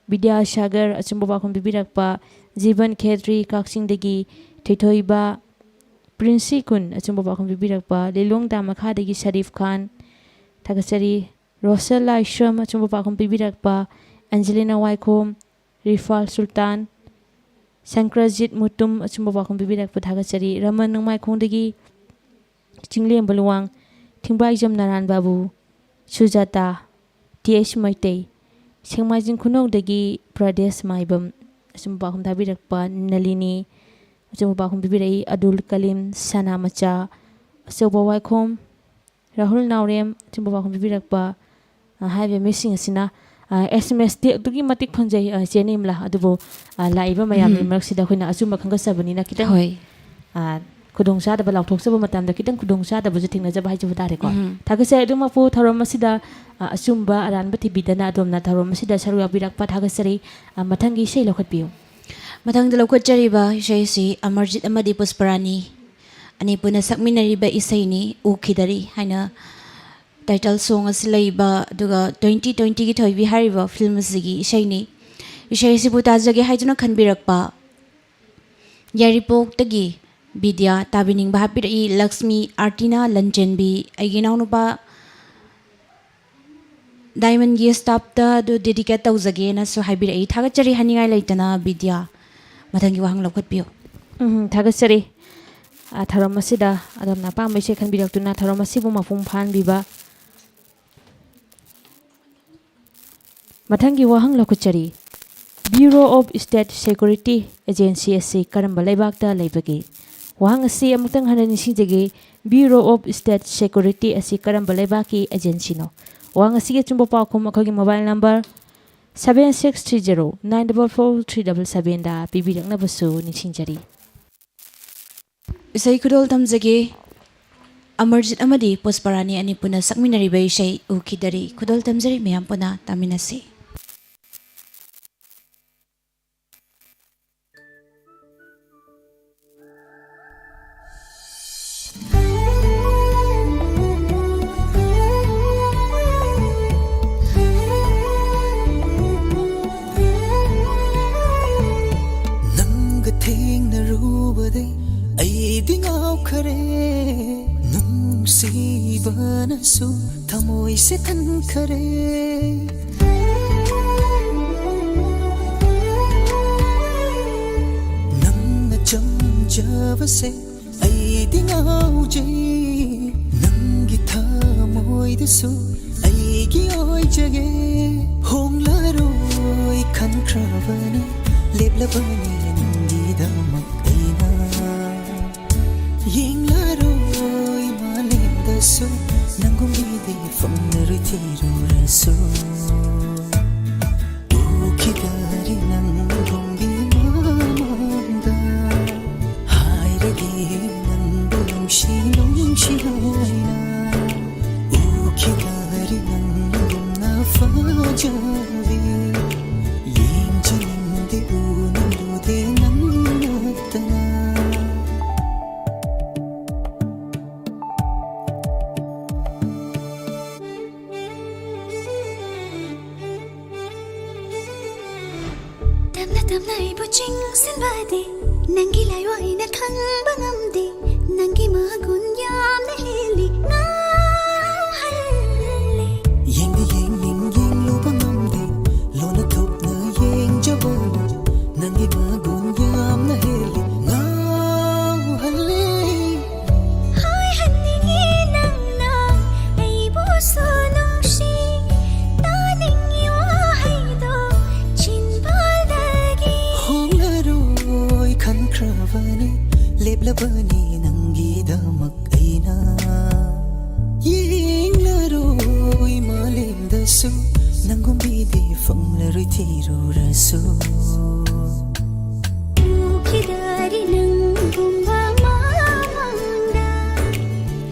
ꯕꯤꯗ꯭ꯌꯥꯁꯥꯒꯔ ꯑꯆꯨꯝꯕ ꯄꯥꯎꯈꯨꯝ ꯄꯤꯕꯤꯔꯛꯄ꯫ ꯖꯤꯕꯟ ꯈꯦꯇ꯭ꯔꯤ ꯀꯛꯆꯤꯡꯗꯒꯤ꯫ ꯊꯣꯏꯊꯣꯏꯕ ꯄ꯭ꯔꯤꯟꯁꯤ ꯀꯨꯟ ꯑꯆꯨꯝꯕ ꯄꯥꯎꯈꯨꯝ ꯄꯤꯕꯤꯔꯛꯄ꯫ ꯂꯤꯂꯣꯡ ꯗꯥꯝ ꯃꯈꯥꯗꯒꯤ ꯁꯔꯤꯐ ꯈꯥꯟ ꯊꯥꯒꯠꯆꯔꯤ꯫ ꯔꯣꯁꯦꯜ ꯂꯥꯏꯁ꯭ꯔꯝ ꯑꯆꯨꯝꯕ ꯄꯥꯎꯈꯨꯝ ꯄꯤꯕꯤꯔꯛꯄ꯫ ꯑꯦꯟꯖꯦꯂꯤꯅꯥ ꯋꯥꯏꯈꯣꯝ, ꯔꯤꯐꯥꯜ ꯁꯨꯜꯇꯥꯟ, ꯁꯪꯀ꯭ꯔꯖꯤꯠ ꯃꯨꯇꯨꯝ ꯑꯆꯨꯝꯕ ꯄꯥꯎꯈꯨꯝ ꯄꯤꯕꯤꯔꯛꯄ ꯊꯥꯒꯠꯆꯔꯤ꯫ ꯔꯃꯟ ꯅꯣꯡꯃꯥꯏꯈꯣꯡꯗꯒꯤ ꯆꯤꯡꯂꯦꯝꯕ ꯂꯨꯋꯥꯡ, ꯊꯤꯡꯕꯥꯏꯖꯝ ꯅꯥꯔꯥꯟ ꯕꯥꯕꯨ, ꯁꯨꯖꯥꯇꯥ, ꯇꯤ ꯑꯩꯆ ꯃꯩꯇꯩ, ꯁꯦꯡꯃꯥꯏꯖꯤꯡ ꯈꯨꯅꯧꯗꯒꯤ ꯄ꯭ꯔꯗꯦꯁ ꯃꯥꯏꯕꯝ ꯑꯆꯨꯝꯕ ꯄꯥꯎꯈꯨꯝ ꯊꯥꯕꯤꯔꯛꯄ꯫ ꯅꯂꯤꯅꯤ ꯑꯆꯨꯝꯕ ꯄꯥꯎꯈꯨꯝ ꯄꯤꯕꯤꯔꯛꯏ꯫ ꯑꯗꯨꯜ ꯀꯂꯤꯝ, ꯁꯅꯥꯃꯆꯥ, ꯑꯆꯧꯕ ꯋꯥꯏꯈꯣꯝ, ꯔꯥꯍꯨꯜ ꯅꯥꯎꯔꯦꯝ ꯑꯆꯨꯝꯕ ꯄꯥꯎꯈꯨꯝ ꯄꯤꯕꯤꯔꯛꯄ꯫ ꯑ, ꯍꯥꯏꯔꯤꯕ ꯃꯤꯁꯤꯡ ꯑꯁꯤꯅ, ꯑ, ꯑꯦꯁ ꯑꯦꯝ ꯑꯦꯁ ꯇꯤ ꯑꯗꯨꯛꯀꯤ ꯃꯇꯤꯛ ꯐꯪꯖꯩ, ꯑ, ꯆꯦ ꯅꯤꯔꯃꯂꯥ꯫ ꯑꯗꯨꯕꯨ, ꯑ, ꯂꯥꯛꯏꯕ ꯃꯌꯥꯝꯒꯤ ꯎꯝ꯫ ꯃꯔꯛꯁꯤꯗ ꯑꯩꯈꯣꯏꯅ ꯑꯆꯨꯝꯕ ꯈꯪꯒꯠꯆꯕꯅꯤꯅ ꯈꯤꯇꯪ, ꯍꯣꯏ꯫ ꯑ, ꯈꯨꯗꯣꯡꯆꯥꯗꯕ, ꯂꯥꯎꯊꯣꯛꯆꯕ ꯃꯇꯝꯗ ꯈꯤꯇꯪ ꯈꯨꯗꯣꯡꯆꯥꯗꯕꯁꯨ ꯊꯦꯡꯅꯖꯕ ꯍꯥꯏꯖꯕ ꯇꯥꯔꯦꯀꯣ꯫ ꯎꯝ꯫ ꯊꯥꯒꯠꯆꯔꯤ꯫ ꯑꯗꯨꯃꯛꯄꯨ ꯊꯧꯔꯝ ꯑꯁꯤꯗ, ꯑ, ꯑꯆꯨꯝꯕ ꯑꯔꯥꯟꯕ ꯊꯤꯕꯤꯗꯅ ꯑꯗꯣꯝꯅ ꯊꯧꯔꯝ ꯑꯁꯤꯗ ꯁꯔꯨꯛ ꯌꯥꯕꯤꯔꯛꯄ ꯊꯥꯒꯠꯆꯔꯤ꯫ ꯑ, ꯃꯊꯪꯒꯤ ꯏꯁꯩ ꯂꯧꯈꯠꯄꯤꯌꯨ꯫ ꯃꯊꯪꯗ ꯂꯧꯈꯠꯆꯔꯤꯕ ꯏꯁꯩꯁꯤ ꯑꯃꯔꯖꯤꯠ ꯑꯃꯗꯤ ꯄꯨꯁꯄꯔꯥꯅꯤ ꯑꯅꯤ ꯄꯨꯟꯅ ꯁꯛꯃꯤꯟꯅꯔꯤꯕ ꯏꯁꯩꯅꯤ, ꯎꯈꯤꯗꯔꯤ ꯍꯥꯏꯅ title song ꯑꯁꯤ ꯂꯩꯕ, ꯑꯗꯨꯒ twenty twenty ꯒꯤ ꯊꯣꯏꯕꯤ ꯍꯥꯏꯔꯤꯕ film ꯑꯁꯤꯒꯤ ꯏꯁꯩꯅꯤ꯫ ꯏꯁꯩ ꯑꯁꯤꯕꯨ ꯇꯥꯖꯒꯦ ꯍꯥꯏꯗꯨꯅ ꯈꯟꯕꯤꯔꯛꯄ ꯌꯥꯏꯔꯤꯄꯣꯛꯇꯒꯤ ꯕꯤꯗ꯭ꯌꯥ, ꯇꯥꯕꯤꯅꯤꯡꯕ ꯍꯥꯞꯄꯤꯔꯛꯏ꯫ ꯂꯛꯁꯃꯤ, ꯑꯥꯔꯇꯤꯅꯥ, ꯂꯟꯆꯦꯟꯕꯤ, ꯑꯩꯒꯤ ꯏꯅꯥꯎꯅꯨꯄꯥ ꯗꯥꯏꯃꯟꯒꯤ staff ꯇ ꯑꯗꯨ dedicate ꯇꯧꯖꯒꯦꯅꯁꯨ ꯍꯥꯏꯕꯤꯔꯛꯏ꯫ ꯊꯥꯒꯠꯆꯔꯤ ꯍꯥꯏꯅꯤꯡꯉꯥꯏ ꯂꯩꯇꯅ ꯕꯤꯗ꯭ꯌꯥ꯫ ꯃꯊꯪꯒꯤ ꯋꯥꯍꯪ ꯂꯧꯈꯠꯄꯤꯌꯨ꯫ ꯎꯝ, ꯊꯥꯒꯠꯆꯔꯤ꯫ ꯑ, ꯊꯧꯔꯝ ꯑꯁꯤꯗ ꯑꯗꯣꯝꯅ ꯑꯄꯥꯝꯕ ꯏꯁꯩ ꯈꯟꯕꯤꯔꯛꯇꯨꯅ ꯊꯧꯔꯝ ꯑꯁꯤꯕꯨ ꯃꯄꯨꯡ ꯐꯥꯍꯟꯕꯤꯕ꯫ ꯃꯊꯪꯒꯤ ꯋꯥꯍꯪ ꯂꯧꯈꯠꯆꯔꯤ꯫ Bureau of State Security Agency ꯑꯁꯤ ꯀꯔꯝꯕ ꯂꯩꯕꯥꯛꯇ ꯂꯩꯕꯒꯦ? ꯋꯥꯍꯪ ꯑꯁꯤ ꯑꯃꯨꯛꯇꯪ ꯍꯟꯅ ꯅꯤꯡꯁꯤꯡꯖꯒꯦ, Bureau of State Security ꯑꯁꯤ ꯀꯔꯝꯕ ꯂꯩꯕꯥꯛꯀꯤ agency ꯅꯣ? ꯋꯥꯍꯪ ꯑꯁꯤꯒꯤ ꯑꯆꯨꯝꯕ ꯄꯥꯎꯈꯨꯝ ꯑꯩꯈꯣꯏꯒꯤ mobile number seven six three zero nine double four three double seven ꯗ ꯄꯤꯕꯤꯔꯛꯅꯕꯁꯨ ꯅꯤꯡꯁꯤꯡꯖꯔꯤ꯫ ꯏꯁꯩ ꯈꯨꯗꯣꯜ ꯇꯝꯖꯒꯦ꯫ ꯑꯃꯔꯖꯤꯠ ꯑꯃꯗꯤ ꯄꯨꯁꯄꯔꯥꯅꯤ ꯑꯅꯤ ꯄꯨꯟꯅ ꯁꯛꯃꯤꯟꯅꯔꯤꯕ ꯏꯁꯩ ꯎꯈꯤꯗꯔꯤ꯫ ꯈꯨꯗꯣꯜ ꯇꯝꯖꯔꯤ, ꯃꯌꯥꯝ ꯄꯨꯟꯅ ꯇꯥꯃꯤꯟꯅꯁꯤ꯫ ꯅꯪꯒ ꯊꯦꯡꯅꯔꯨꯕꯗꯩ ꯑꯩꯗꯤ ꯉꯥꯎꯈꯔꯦ, ꯅꯨꯡꯁꯤꯕꯅꯁꯨ ꯊꯃꯣꯏꯁꯦ ꯊꯟꯈꯔꯦ꯫ ꯅꯪꯅ ꯆꯝꯖꯕꯁꯦ ꯑꯩꯗꯤ ꯉꯥꯎꯖꯩ, ꯅꯪꯒꯤ ꯊꯃꯣꯏꯗꯁꯨ ꯑꯩꯒꯤ ꯑꯣꯏꯖꯒꯦ꯫ ꯍꯣꯡꯂꯔꯣꯏ ꯈꯟꯈ꯭ꯔꯕꯅꯤ, ꯂꯦꯞꯂꯕꯅꯤ ꯅꯪꯒꯤꯗꯃꯛ ꯑꯩꯅ꯫ ꯌꯦꯡꯂꯔꯣꯏ ꯃꯥꯂꯦꯝꯗꯁꯨ ꯅꯪꯒꯨꯝꯕꯤꯗꯤ ꯐꯪꯂꯔꯣꯏ, ꯊꯤꯔꯨꯔꯁꯨ꯫ ꯎꯈꯤꯗꯔꯦ ꯅꯪꯒꯨꯝꯕꯤ ꯃꯃꯥꯡꯗ꯫ ꯍꯥꯏꯔꯒꯦ ꯅꯪꯕꯨ ꯅꯨꯡꯁꯤ ꯅꯨꯡꯁꯤ ꯍꯥꯏꯅ꯫ ꯎꯈꯤꯗꯔꯦ ꯅꯪꯒꯨꯝꯅ ꯐꯖꯕꯤ꯫ ꯌꯦꯡꯖꯅꯤꯡꯗꯦ ꯎꯅꯤꯡꯂꯨꯗꯦ ꯅꯪ ꯅꯠꯇꯅ꯫ ꯇꯞꯅ ꯇꯞꯅ ꯑꯩꯕꯨ ꯆꯤꯡꯁꯤꯟꯕꯗꯤ ꯅꯪꯒꯤ ꯂꯥꯏꯋꯥ ꯑꯩꯅ ꯈꯪꯕ ꯉꯝꯗꯦ꯫ ꯅꯪꯒꯤ ꯃꯒꯨꯟ ꯌꯥꯝꯅ ꯍꯦꯜꯂꯤ, ꯉꯥꯎꯍꯜꯂꯦ꯫ ꯌꯦꯡꯗꯤ ꯌꯦꯡꯅꯤꯡ ꯌꯦꯡꯂꯨꯕ ꯉꯝꯗꯦ꯫ ꯂꯣꯟꯅ ꯊꯣꯛꯅ ꯌꯦꯡꯖꯕꯅ ꯅꯪꯒꯤ ꯃꯒꯨꯟ ꯌꯥꯝꯅ ꯍꯦꯜꯂꯤ, ꯉꯥꯎꯍꯜꯂꯦ꯫ ꯍꯥꯏꯍꯟꯅꯤꯡꯉꯤ ꯅꯪꯅ ꯑꯩꯕꯨꯁꯨ ꯅꯨꯡꯁꯤ꯫ ꯇꯥꯅꯤꯡꯉꯤ ꯋꯥꯍꯩꯗꯣ ꯆꯤꯟꯕꯥꯜꯗꯒꯤ꯫ ꯍꯣꯡꯂꯔꯣꯏ ꯈꯟꯈ꯭ꯔꯕꯅꯤ, ꯂꯦꯞꯂꯕꯅꯤ ꯅꯪꯒꯤꯗꯃꯛ ꯑꯩꯅ꯫ ꯌꯦꯡꯂꯔꯣꯏ ꯃꯥꯂꯦꯝꯗꯁꯨ ꯅꯪꯒꯨꯝꯕꯤꯗꯤ ꯐꯪꯂꯔꯣꯏ ꯊꯤꯔꯨꯔꯁꯨ꯫ ꯎꯈꯤꯗꯔꯦ ꯅꯪꯒꯨꯝꯕ ꯃꯃꯥꯡꯗ꯫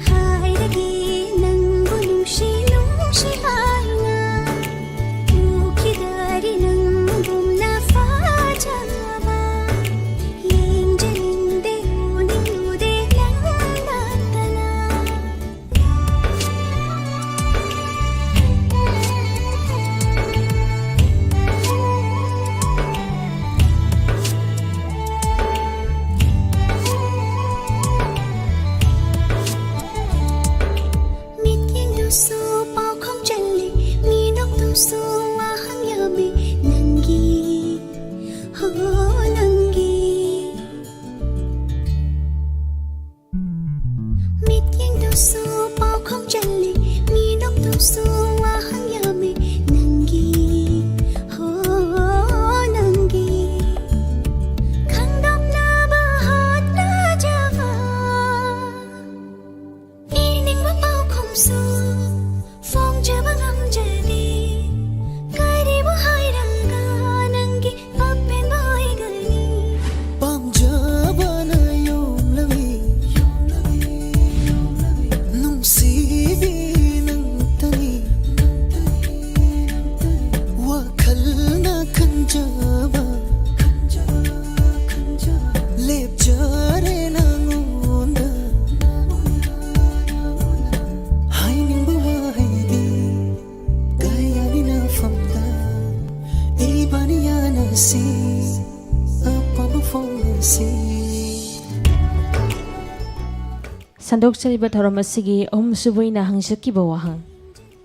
ꯍꯥꯏꯔꯒꯦ ꯅꯪꯕꯨ ꯅꯨꯡꯁꯤ ꯅꯨꯡꯁꯤ ꯍꯥꯏꯅ꯫ ꯎꯈꯤꯗꯔꯦ ꯅꯪꯒꯨꯝꯅ ꯐꯖꯕ꯫ ꯌꯦꯡꯖꯅꯤꯡꯗꯦ ꯎꯅꯤꯡꯂꯨꯗꯦ ꯅꯪ ꯅꯠꯇꯅ꯫ ꯁꯤ ꯑꯄꯥꯝꯕ ꯐꯣꯡꯂꯁꯤ꯫ ꯁꯟꯗꯣꯛꯆꯔꯤꯕ ꯊꯧꯔꯝ ꯑꯁꯤꯒꯤ ꯑꯍꯨꯝꯁꯨꯕ ꯑꯣꯏꯅ ꯍꯪꯖꯈꯤꯕ ꯋꯥꯍꯪ: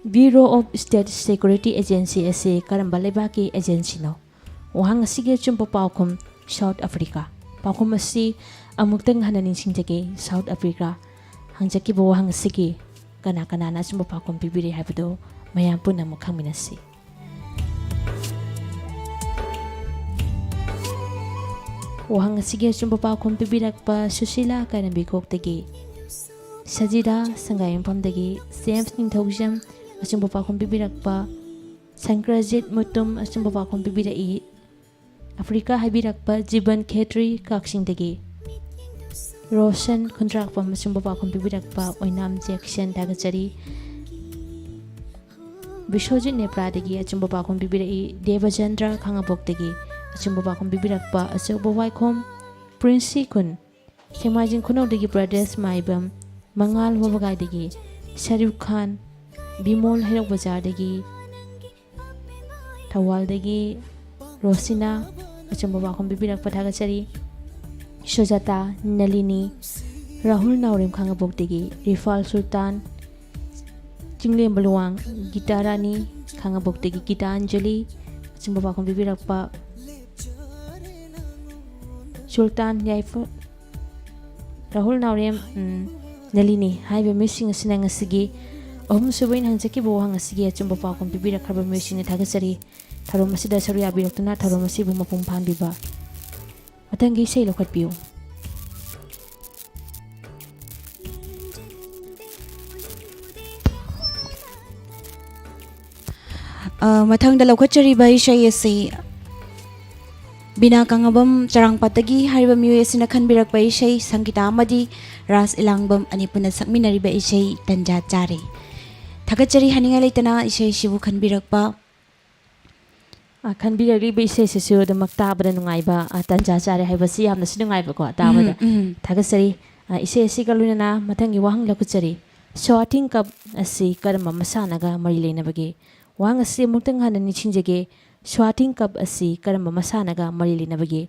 Bureau of State Security Agency ꯑꯁꯤ ꯀꯔꯝꯕ ꯂꯩꯕꯥꯛꯀꯤ ꯑꯦꯖꯦꯟꯁꯤꯅꯣ? ꯋꯥꯍꯪ ꯑꯁꯤꯒꯤ ꯑꯆꯨꯝꯕ ꯄꯥꯎꯈꯨꯝ: ꯁꯥꯎꯠ ꯑꯐ꯭ꯔꯤꯀꯥ꯫ ꯄꯥꯎꯈꯨꯝ ꯑꯁꯤ ꯑꯃꯨꯛꯇꯪ ꯍꯟꯅ ꯅꯤꯡꯁꯤꯡꯖꯒꯦ, ꯁꯥꯎꯠ ꯑꯐ꯭ꯔꯤꯀꯥ꯫ ꯍꯪꯖꯈꯤꯕ ꯋꯥꯍꯪ ꯑꯁꯤꯒꯤ ꯀꯅꯥ ꯀꯅꯥꯅ ꯑꯆꯨꯝꯕ ꯄꯥꯎꯈꯨꯝ ꯄꯤꯕꯤꯔꯦ ꯍꯥꯏꯕꯗꯨ ꯃꯌꯥꯝ ꯄꯨꯟꯅ ꯑꯃꯨꯛ ꯈꯪꯃꯤꯟꯅꯁꯤ꯫ ꯋꯥꯍꯪ ꯑꯁꯤꯒꯤ ꯑꯆꯨꯝꯕ ꯄꯥꯎꯈꯨꯝ ꯄꯤꯕꯤꯔꯛꯄ ꯁꯨꯁꯤꯂꯥ ꯀꯥꯏꯔꯝꯕꯤꯈꯣꯛꯇꯒꯤ, ꯁꯖꯤꯗꯥ ꯁꯪꯒꯥꯏꯌꯨꯝꯐꯝꯗꯒꯤ, ꯖꯦꯝꯁ ꯅꯤꯡꯊꯧꯖꯝ ꯑꯆꯨꯝꯕ ꯄꯥꯎꯈꯨꯝ ꯄꯤꯕꯤꯔꯛꯄ, ꯁꯪꯀ꯭ꯔꯖꯤꯠ ꯃꯨꯇꯨꯝ ꯑꯆꯨꯝꯕ ꯄꯥꯎꯈꯨꯝ ꯄꯤꯕꯤꯔꯛꯏ꯫ ꯑꯐ꯭ꯔꯤꯀꯥ ꯍꯥꯏꯕꯤꯔꯛꯄ ꯖꯤꯕꯟ ꯈꯦꯇ꯭ꯔꯤ ꯀꯛꯆꯤꯡꯗꯒꯤ꯫ ꯔꯣꯁꯟ ꯈꯨꯟꯗ꯭ꯔꯥꯛꯄꯝ ꯑꯆꯨꯝꯕ ꯄꯥꯎꯈꯨꯝ ꯄꯤꯕꯤꯔꯛꯄ, ꯑꯣꯏꯅꯥꯝ ꯖꯦꯛꯁꯟ ꯊꯥꯒꯠꯆꯔꯤ꯫ ꯕꯤꯁ꯭ꯋꯖꯤꯠ ꯅꯦꯄ꯭ꯔꯥꯗꯒꯤ ꯑꯆꯨꯝꯕ ꯄꯥꯎꯈꯨꯝ ꯄꯤꯕꯤꯔꯛꯏ꯫ ꯗꯦꯕꯆꯟꯗ꯭ꯔ ꯈꯥꯉꯕꯣꯛꯇꯒꯤ ꯑꯆꯨꯝꯕ ꯄꯥꯎꯈꯨꯝ ꯄꯤꯕꯤꯔꯛꯄ, ꯑꯆꯧꯕ ꯋꯥꯏꯈꯣꯝ ꯄ꯭ꯔꯤꯟꯁꯤ ꯈꯨꯟ꯫ ꯁꯦꯛꯃꯥꯏꯖꯤꯡ ꯈꯨꯅꯧꯗꯒꯤ ꯕ꯭ꯔꯗꯔꯁ ꯃꯥꯏꯕꯝ, ꯃꯉꯥꯜ ꯋꯥꯕꯒꯥꯏꯗꯒꯤ ꯁꯔꯨꯛ ꯈꯥꯟ, ꯕꯤꯃꯣꯜ ꯍꯩꯔꯣꯛ ꯕꯖꯥꯔꯗꯒꯤ, ꯊꯧꯕꯥꯜꯗꯒꯤ ꯔꯣꯁꯤꯅꯥ ꯑꯆꯨꯝꯕ ꯄꯥꯎꯈꯨꯝ ꯄꯤꯕꯤꯔꯛꯄ ꯊꯥꯒꯠꯆꯔꯤ꯫ ꯁꯨꯖꯥꯇꯥ, ꯅꯂꯤꯅꯤ, ꯔꯥꯍꯨꯜ ꯅꯥꯎꯔꯦꯝ ꯈꯥꯉꯕꯣꯛꯇꯒꯤ, ꯔꯤꯐꯥꯜ ꯁꯨꯜꯇꯥꯟ, ꯆꯤꯡꯂꯦꯝꯕ ꯂꯨꯋꯥꯡ, ꯒꯤꯇꯥ ꯔꯥꯅꯤ ꯈꯥꯉꯕꯣꯛꯇꯒꯤ, ꯒꯤꯇꯥ ꯑꯟꯖꯂꯤ ꯑꯆꯨꯝꯕ ꯄꯥꯎꯈꯨꯝ ꯄꯤꯕꯤꯔꯛꯄ, ꯁꯨꯜꯇꯥꯟ ꯌꯥꯏꯐ-, ꯔꯥꯍꯨꯜ ꯅꯥꯎꯔꯦꯝ, ꯎꯝ, ꯅꯂꯤꯅꯤ ꯍꯥꯏꯔꯤꯕ ꯃꯤꯑꯣꯏꯁꯤꯡ ꯑꯁꯤꯅ ꯉꯁꯤꯒꯤ ꯑꯍꯨꯝꯁꯨꯕ ꯑꯩꯅ ꯍꯪꯖꯈꯤꯕ ꯋꯥꯍꯪ ꯑꯁꯤꯒꯤ ꯑꯆꯨꯝꯕ ꯄꯥꯎꯈꯨꯝ ꯄꯤꯕꯤꯔꯛꯈ꯭ꯔꯕ ꯃꯤꯑꯣꯏꯁꯤꯡꯅ ꯊꯥꯒꯠꯆꯔꯤ꯫ ꯊꯧꯔꯝ ꯑꯁꯤꯗ ꯁꯔꯨꯛ ꯌꯥꯕꯤꯔꯛꯇꯨꯅ ꯊꯧꯔꯝ ꯑꯁꯤꯕꯨ ꯃꯄꯨꯡ ꯐꯥꯍꯟꯕꯤꯕ꯫ ꯃꯊꯪꯒꯤ ꯏꯁꯩ ꯂꯧꯈꯠꯄꯤꯌꯨ꯫ ꯑ, ꯃꯊꯪꯗ ꯂꯧꯈꯠꯆꯔꯤꯕ ꯏꯁꯩ ꯑꯁꯤ ꯕꯤꯅꯥ ꯀꯪꯉꯕꯝ ꯆꯔꯥꯡꯄꯥꯠꯇꯒꯤ ꯍꯥꯏꯔꯤꯕ ꯃꯤꯑꯣꯏ ꯑꯁꯤꯅ ꯈꯟꯕꯤꯔꯛꯄ ꯏꯁꯩ, ꯁꯪꯒꯤꯇꯥ ꯑꯃꯗꯤ ꯔꯥꯁ ꯏꯂꯥꯡꯕꯝ ꯑꯅꯤ ꯄꯨꯟꯅ ꯁꯛꯃꯤꯟꯅꯔꯤꯕ ꯏꯁꯩ ꯇꯟꯖꯥ ꯆꯥꯔꯦ꯫ ꯊꯥꯒꯠꯆꯔꯤ ꯍꯥꯏꯅꯤꯡꯉꯥꯏ ꯂꯩꯇꯅ ꯏꯁꯩꯁꯤꯕꯨ ꯈꯟꯕꯤꯔꯛꯄ꯫ ꯑ, ꯈꯟꯕꯤꯔꯛꯂꯤꯕ ꯏꯁꯩꯁꯤꯁꯨ ꯑꯗꯨꯃꯛ ꯇꯥꯕꯗ ꯅꯨꯡꯉꯥꯏꯕ, ꯑ, ꯇꯟꯖꯥ ꯆꯥꯔꯦ ꯍꯥꯏꯕꯁꯤ ꯌꯥꯝꯅꯁꯨ ꯅꯨꯡꯉꯥꯏꯕꯀꯣ ꯇꯥꯕꯗ꯫ ꯎꯝ, ꯎꯝ꯫ ꯊꯥꯒꯠꯆꯔꯤ꯫ ꯑ, ꯏꯁꯩ ꯑꯁꯤꯒ ꯂꯣꯏꯅꯅ ꯃꯊꯪꯒꯤ ꯋꯥꯍꯪ ꯂꯧꯈꯠꯆꯔꯤ꯫ ꯁ꯭ꯋꯥꯇꯤꯡ ꯀꯞ ꯑꯁꯤ ꯀꯔꯝꯕ ꯃꯁꯥꯟꯅꯒ ꯃꯔꯤ ꯂꯩꯅꯕꯒꯦ? ꯋꯥꯍꯪ ꯑꯁꯤ ꯑꯃꯨꯛꯇꯪ ꯍꯟꯅ ꯅꯤꯡꯁꯤꯡꯖꯒꯦ, ꯁ꯭ꯋꯥꯇꯤꯡ ꯀꯞ ꯑꯁꯤ ꯀꯔꯝꯕ ꯃꯁꯥꯟꯅꯒ ꯃꯔꯤ ꯂꯩꯅꯕꯒꯦ?